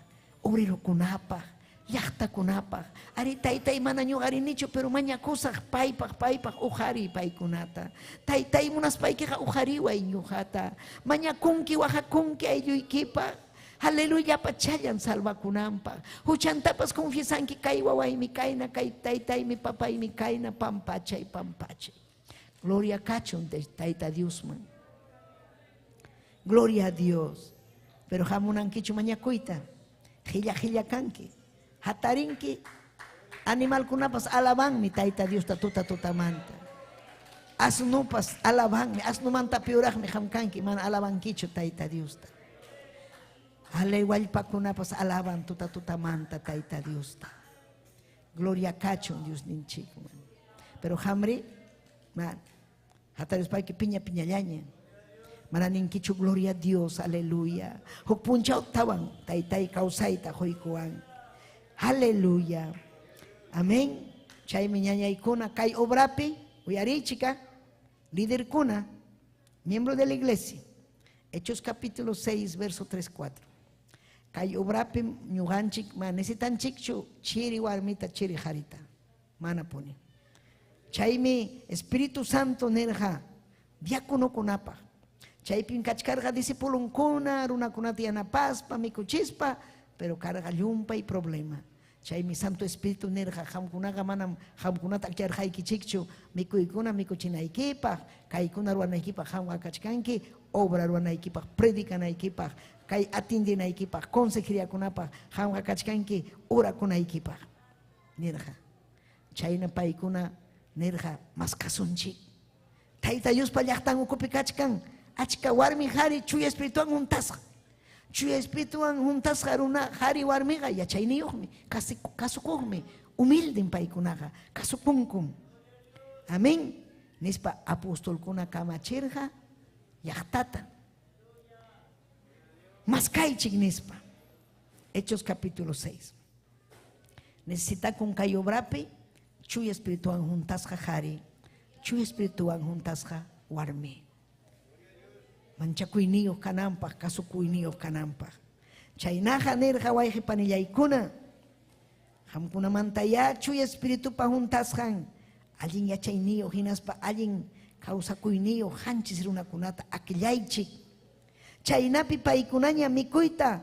obrerokunapaq, llaqtakunapaq. Ari taytay mana ñuqa rinichu, pero mañakusaq paypaq, paypaq uqariy paykunata. Taytay munaspaykiqa uqariway ñuqata. Mañakunki, waqakunki aylluykipaq. Aleluya, pachallan salvakunanpaq. Huchantapas confiesanki kay wawaymi kayna, kay taytaymi, papaymi kayna, pampachay, pampachay. Gloria kachun Tayta Diosman. Gloria a Dios. Pero hamunankichu mañakuyta. Qilla qilla kanki. Hatarinki. Animalkunapas alabanmi Tayta Diosta tuta tutamanta. Asnupas alabanmi. Asnumanta peoraqmi qam kanki. Mana alabankichu Tayta Diosta. Ale wallpakunapas alaban tuta tutamanta Tayta Diosta. Gloria kachun Diosninchikman. Pero hamri, man, hatarispayki piña piñallaña. Mana ninkichu gloria a Dios, aleluya. Huk punchaw tawan taytay kawsayta quykuwan. Aleluya. Amén. Chaymi ñañaykuna kay obrapi uyarichika liderkuna, miembro de la iglesia. Hechos capítulo 6, verso 3, 4. Kay obrapi ñuqanchik ma necesitanchikchu chiri warmita chiri qarita. Mana puni. Chaymi Espíritu Santo nirqa diáconokunapaq. Chaypim kachkarqa discipulunkuna, runakunata yanapaspa, mikuchispa, pero karqa llumpay problema. Chaymi Santo Espíritu nirqa qamkunaqa manam qamkunata akllarqaykichikchu mikuykuna mikuchinaykipaq, kaykuna ruwanaykipaq qamqa kachkanki, obra ruwanaykipaq, predicanaykipaq, kay atindinaykipaq, consejeriakunapaq, qamqa kachkanki orakunaykipaq. Nirqa. Chayna paykuna Nirqa, maskasunchik. Tayta Diospa llaqtan ukupi kachkan achka warmi qari Chuya Espirituwan huntasqa. Chuya Espirituwan huntasqa runa qari warmiqa yachayniyuqmi, kasukuqmi, humilden paykunaqa, kasukunkum. Amén. Nispa apostolkuna kamachirqa llaqtata. Maskaychik nispa. Hechos capítulo 6. Necesitakun kay obrapi Chuya Espirituwan huntasqa qari, Chuya Espirituwan huntasqa warmi. Manchakuyniyuq kananpaq, kasukuyniyuq kananpaq. Chaynaqa nirqa wayqi panillaykuna, qamkunamantayá Chuya Espiritupa huntasqan allin yachayniyuq hinaspa allin kawsakuyniyuq qanchis runakunata akllaychik. Chaynapi paykunaña mikuyta,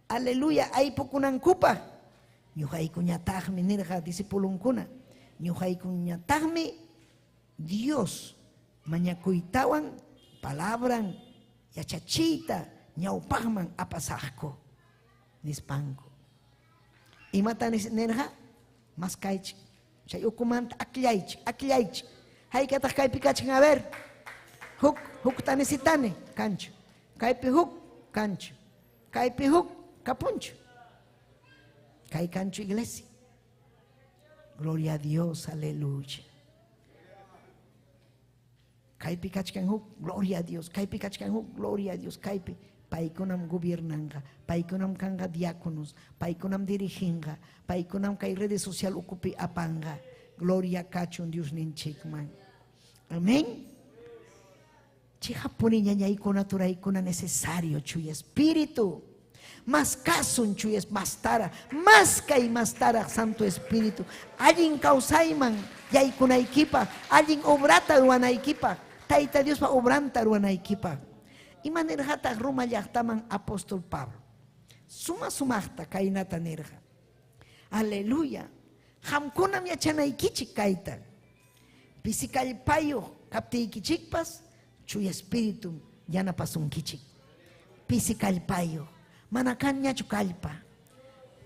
aleluya, aypukunankupaq. Ñuqaykuñataqmi, nirqa discipulonkuna, ñuqaykuñataqmi Dios mañakuytawan palabran yachachiyta ñawpaqman apasaqku, nispanku. Imata nirqa? Maskaychik, chay ukumanta akllaychik, akllaychik. Haykataq kaypi kachkan? A ver, huk, hukta necesitani, kanchu. Kaypi huk, kanchu. Kaypi huk, kapunchu. Kay kanchu iglesia. Gloria a Dios, aleluya. Kaypi kachkan huk, gloria a Dios. Kaypi kachkan huk, gloria a Dios. Kaypi paykunam gobiernanqa, paykunam kanqa diáconos, paykunam diriginqa, paykunam kay redes social ukupi apanqa. Gloria kachun Diosninchikman. Amén. Chiqapuni ñañaykuna turaykuna necesario Chuya Espíritu. Mas kasun Chuya mastara, mas kay mastaraq Santo Espíritu. Allin kawsayman yaykunaykipaq, allin obrata ruwanaykipaq, Tayta Diospa obranta ruwanaykipaq. Ima nirqataq Roma llaqtaman apóstol Pablo? Suma sumaqta kaynata nirqa. Aleluya. Qamkunam yachanaykichik kayta. Pisi kallpayuq kaptiykichikpas Chuya Espiritum yanapasunkichik. Pisi kallpayuq, mana kanñachu kallpa,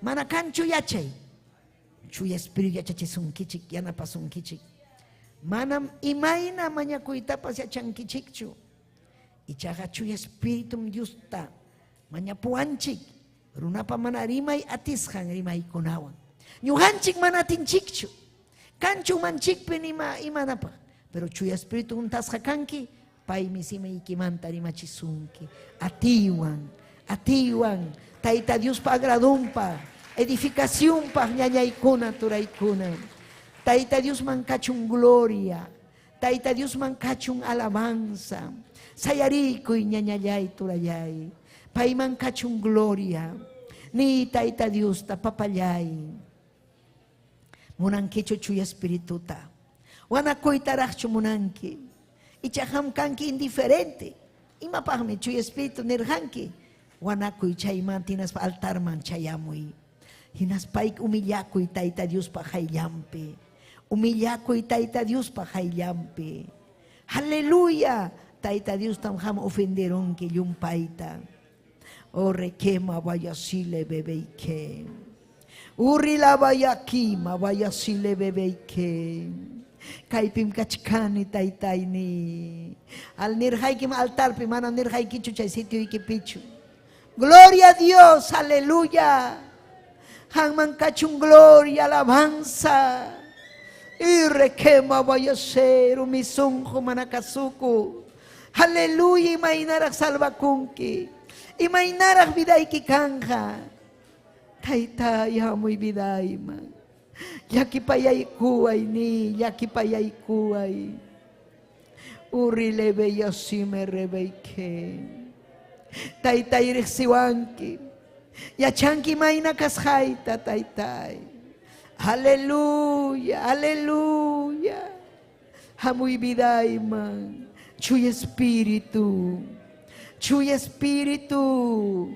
mana kanchu yachay. Chuya Espiritu yachachisunkichik, yanapasunkichik. Manam imayna mañakuytapas yachankichikchu. Ichaqa Chuya Espiritum Diosta mañapuwanchik runapa mana rimay atisqan rimaykunawan. Ñuqanchik mana atinchikchu. Kanchu umanchikpi nima imanapaq. Pero Chuya Espiritu huntasqa kanki, paymi simaykimanta rimachisunki. Atiywan, atiywan, Tayta Diospa agradunpaq, edificacionpaq ñañaykuna, turaykuna. Tayta Diosman kachun gloria, Tayta Diosman kachun alabanza. Sayariykuy ñañallay, turallay. Payman kachun gloria. Ni Tayta Diosta, papallay. Munankichu Chuya Espirituta? Wanakuytaraqchu munanki? Icha qam kanki indiferente. Imapaqmi Chuya Espíritu nirqanki? Wanakuy chaymanta hinaspa altarman chayamuy. Hinaspayki humillakuy Tayta Diospa qayllanpi. Humillakuy Tayta Diospa qayllanpi. Aleluya! Tayta Diostam qam ofenderunki llumpayta. O requema vayasile bebeike. Urri la vayakima vayasile bebeike. Kaypim kachkani taytayni. Al nirqaykim altarpi, manam nirqaykichu chay sitioykipichu. Gloria a Dios, aleluya. Qamman kachun gloria, alabanza. Y requema vayasero mi sunqu mana kasuku. Aleluya, imaynaraq salvakunki. Imaynaraq vidayki kanja. Taytay hamuy vidayman. Llakipayaykuway ni, llakipayaykuway. Urri lebe yasime rebeike. Taytay riqsiwanki. Yachanki mayna kasqayta, taytay. Aleluya, aleluya. Hamuy vidayman. Chuya Espíritu. Chuya Espíritu.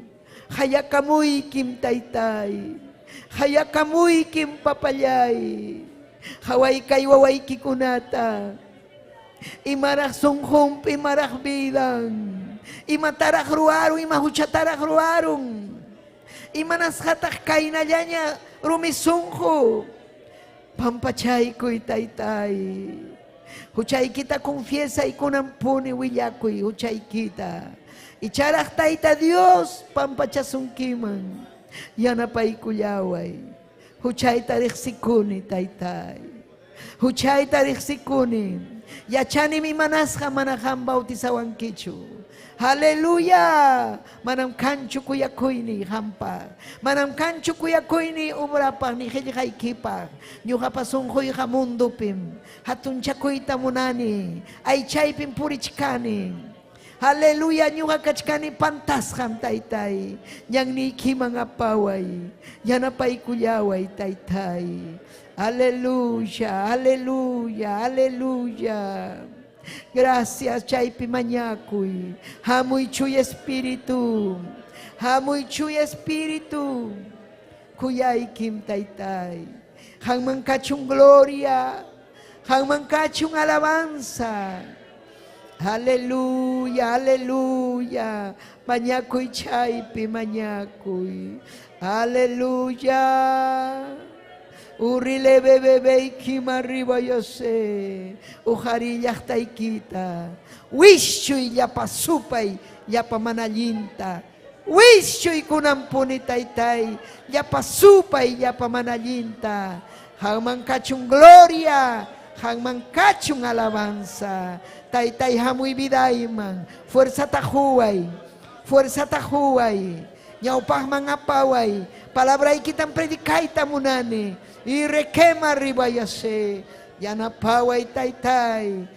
Hayakamuykim taytay. Hayakamuykim papallay. Hawaykay wawaykikunata. Imaraq sunqunpi, imaraq vidan. Imataraq ruwarun, ima huchataraq ruwarun. Imanasqataq kaynallaña rumi sunqu. Pampachaykuy taytay. Huchaykita confiesay kunanpuni willakuy huchaykita. Icharaq Tayta Dios pampachasunkiman. Yanapaykullaway. Huchayta riqsikuni taytay. Huchayta riqsikuni. Yachanim imanasqa mana qam bautizawankichu. Aleluya. Manam kanchu kuyakuyniy qampaq. Manam kanchu kuyakuyniy obrapaq ni qillqaykipaq. Ñuqapa sunquyqa mundupim. Hatunchakuyta munani. Aychaypim purichkani. Aleluya, ñuqa kachkani pantasqam taytay. Ñanniykiman apaway. Yanapaykullaway taytay. Aleluya, aleluya, aleluya. Gracias, chaypi mañakuy. Hamuy chuya espíritu. Hamuy chuya espíritu. Kuyaykim taytay. Qamman kachun gloria. Qamman kachun alabanza. Aleluya, aleluya. Mañakuy chaypi mañakuy. Aleluya. Urrile bebebe arriba yo sé. Ujari llaqtaykita. Wischuy llapa supay, llapa manallinta. Wischuy kunampuni taytay, llapa supay, llapa manallinta. Qamman kachun gloria, qamman kachun alabanza. Taytay hamuy vidayman, fuerzata huway, fuerzata huway. Ñawpaqman apaway, palabraykitam predicayta munani. Y requema arriba yase, yanapaway taytay.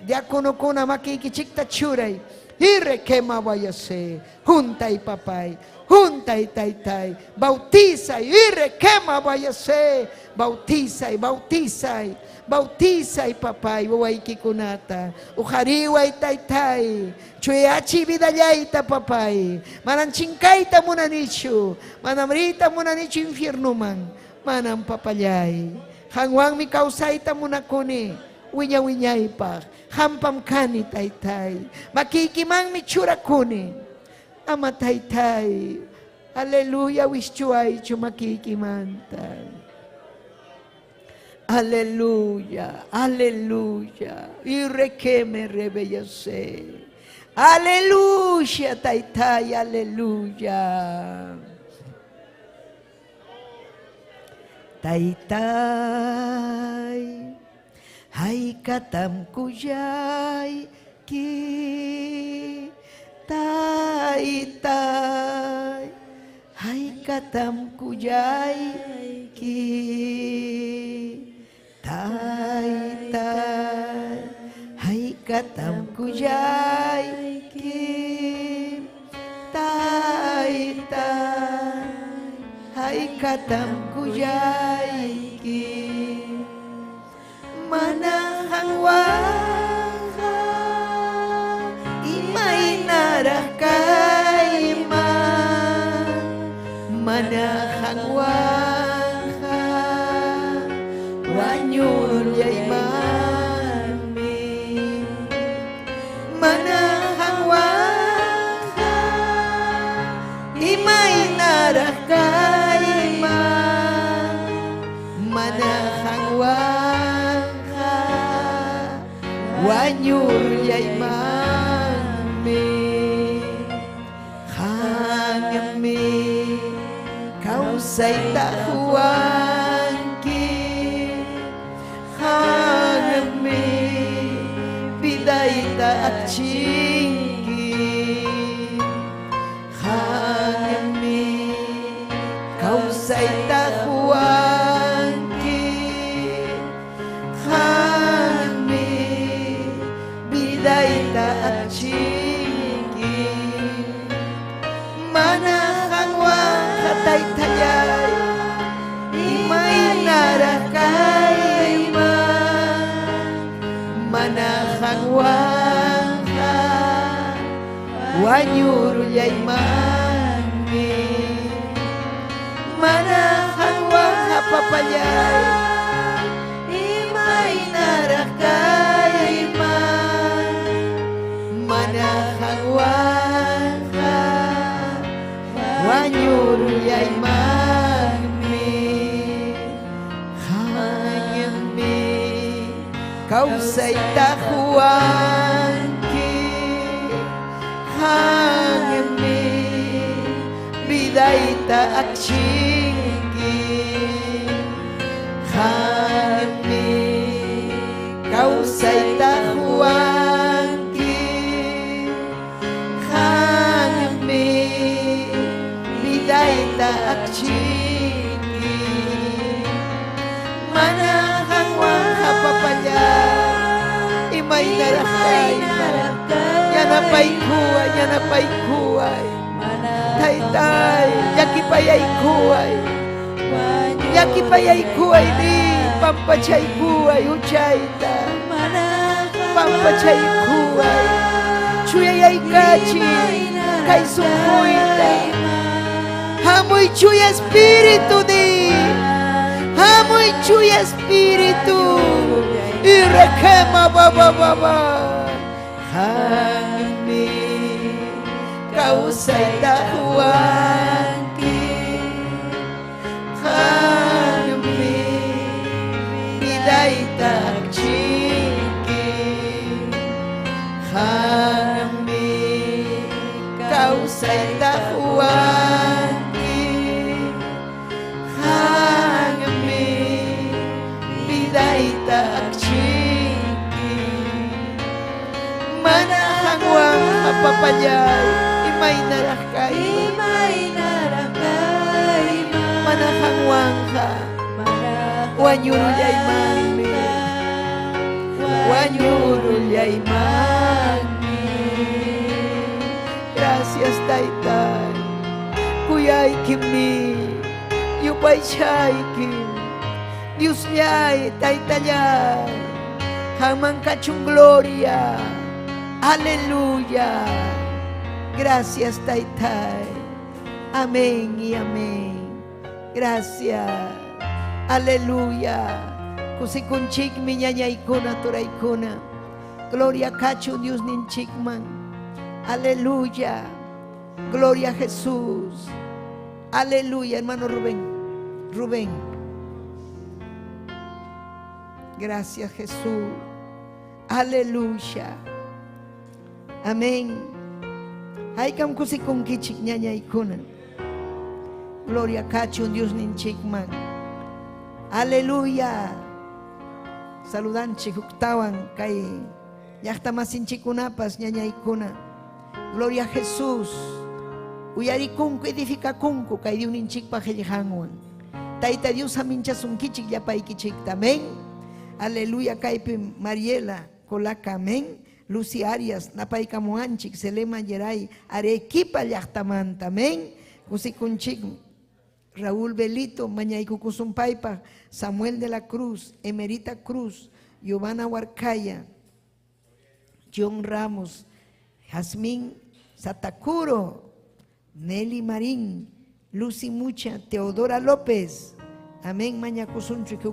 Diáconokuna makiykichikta churay. Y requema vayase, juntay papay, juntay taytay, bautiza y requema vayase, bautiza y bautiza y bautiza y papay, wawaykikunata, uqariway taytay, chuyachi vidallayta papay, manam chinkayta munanichu, manam riyta munanichu infiernuman, manam papallay, qanwanmi kawsayta munakuni, wiña wiñaypaq, hampam kani taytay, makiykimanmi churakuni, ama taytay, aleluya wischuaychu makiykimanta. Aleluya, aleluya. Y requeme rebellase. Aleluya, taytay, aleluya. Taytay, haykatam kuyayki. Taytay, haykatam kuyayki. Taytay, haykatam kuyayki. Taytay, haykatam kuyayki. Mana qanwanqa imaynaraq kayman. Mana qanwanqa wañurllaymanmi. Mana qanwanqa imaynaraq kayman. Mana qanwanqa wañurllaymanmi. Qanmi kawsayta quwanki. Qanmi vidayta achinki. Qanmi kawsayta quwanki. Qanmi vidayta achinki. Mana qanwanqa taytallay, imaynaraq kayman. Mana qanwanqa wañurllaymanmi. Mana qanwanqa papallay, imaynaraq kayman. Mana qanwanqa wañurllaymanmi. Kawsayta quwanki. Qammi vidayta akchinki. Qammi kawsayta quwanki. Qammi vidayta akchinki. Mana qanwanqa papallay, imaynaraq kayman. Yanapaykuway, yanapaykuway. Taytay, llakipayaykuway. Llakipayaykuway ni, pampachaykuway huchayta. Pampachaykuway. Chuyayaykachiy kay sunquyta. Hamuy chuya espíritu ni. Hamuy chuya espíritu. Irrekema baba baba. Qammi kawsayta quwanki. Qammi vidayta akchinki. Qammi kawsayta quwanki. Qammi vidayta akchinki. Mana qanwanqa papallay, imaynaraq kayman. Mana qanwanqa wañurullaymanmi. Wañurullaymanmi. Gracias, Taytay. Kuyaykimi, yupaychaykim. Diosllay, Taytallay. Qamman kachun gloria. Aleluya. Gracias, Taytay. Amén y amén. Gracias. Aleluya. Kusikunchikmi ñañaykuna turaykuna. Gloria kachun Diosninchikman. Aleluya. Gloria a Jesús. Aleluya, hermano Rubén. Rubén. Gracias, Jesús. Aleluya. Amén. Haykam kusikunkichik ñañaykuna. Gloria kachun Diosninchikman. Aleluya. Saludanchik huktawan kay llaqta masinchikkunapas ñañaykuna. Gloria a Jesús. Uyarikunku edifikakunku kay Diosninchikpa qillqanwan. Tayta Dios haminchasunkichik llapaykichikta. Amén. Aleluya kaypi Mariela Colaca. Amén. Lucy Arias, napaykamuwanchik, Selema Yeray, Arequipa llaqtamanta. Amén. Kusikunchik Raúl Belito, Mañaykukusumpaypa, Samuel de la Cruz, Emerita Cruz, Giovanna Huarcaya, John Ramos, Jazmín Satacuro, Nelly Marín, Lucy Mucha, Teodora López, amén, Mañakusunchik,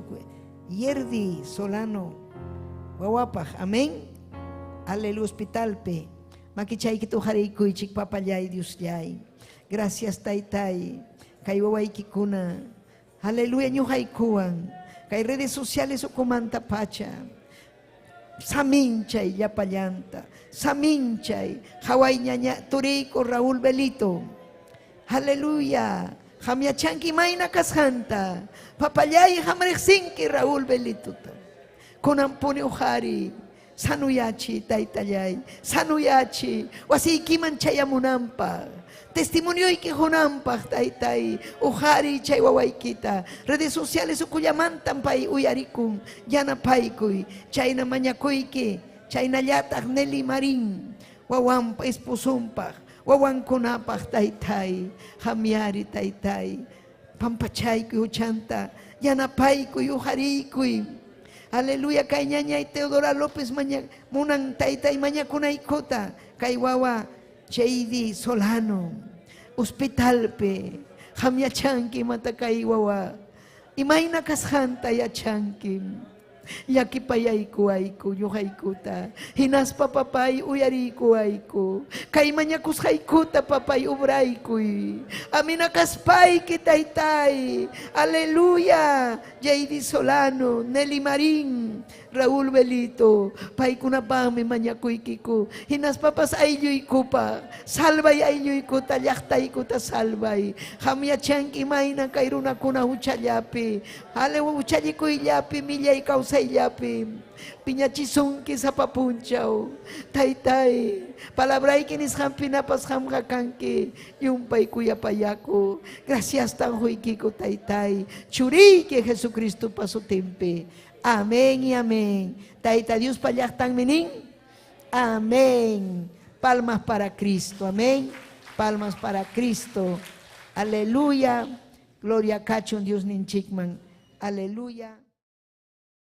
Yerdi Solano, Guawapaj, amén, Aleluya, hospitalpe, Makichaykita huqariykuychik, papallay, Diosllay. Gracias, Taytay. Kay wawaykikuna. Aleluya, ñuqaykuwan. Kay redes sociales ukumanta pacha. Saminchay llapallanta. Saminchay. Haway ñaña turiyku Raúl Belito. Aleluya. Qam yachanki mayna kasqanta. Papallay qam riqsinki Raúl Belitota. Kunanpuni uqari. Sanuyachi, taytallay. Sanuyachi. Wasiykiman chayamunanpaq. Testimonioyki qunanpaq, taytay. Uqari chay wawaykita. Redes sociales ukullamantan pay uyarikun. Yanapaykuy. Chayna mañakuyki. Chaynallataq Nelly Marín. Wawanpa esposunpaq. Wawankunapaq, taytay. Qamyari, taytay. Pampachaykuy huchanta. Yanapaykuy, uqariykuy. Aleluya, kay ñañay Teodora López maña, munan taytay mañakunaykuta. Kay wawa Cheidi Solano. Hospitalpe. Qam yachanki imata kay wawa. Imayna kasqanta yachanki. Llakipayaykuwayku ñuqaykuta. Hinaspa papay uyariykuwayku. Kay mañakusqaykuta papay ubraykuy. Amina kaspayki taytay. Aleluya. Jaydi Solano, Nelly Marín, Raúl Belito, paykunapaqmi mañakuykiku. Hinaspapas aylluykupaq, salvay aylluykuta, llaqtaykuta salvay. Qam yachanki imayna kay runakuna huchallapi, ale huchallikuyllapi, millay kawsayllapi. Piñachisunki sapa punchaw. Taytay, palabrayki nisqanpinapas qamqa kanki, llumpay kuyapayaku. Gracias tan huykiku taytay, churiyki Jesucristopa sutinpi. Amén y amén. Tayta Diospa llaqtanmi nin. Amén. Palmas para Cristo. Amén. Palmas para Cristo. Aleluya. Gloria kachun Diosninchikman. Aleluya.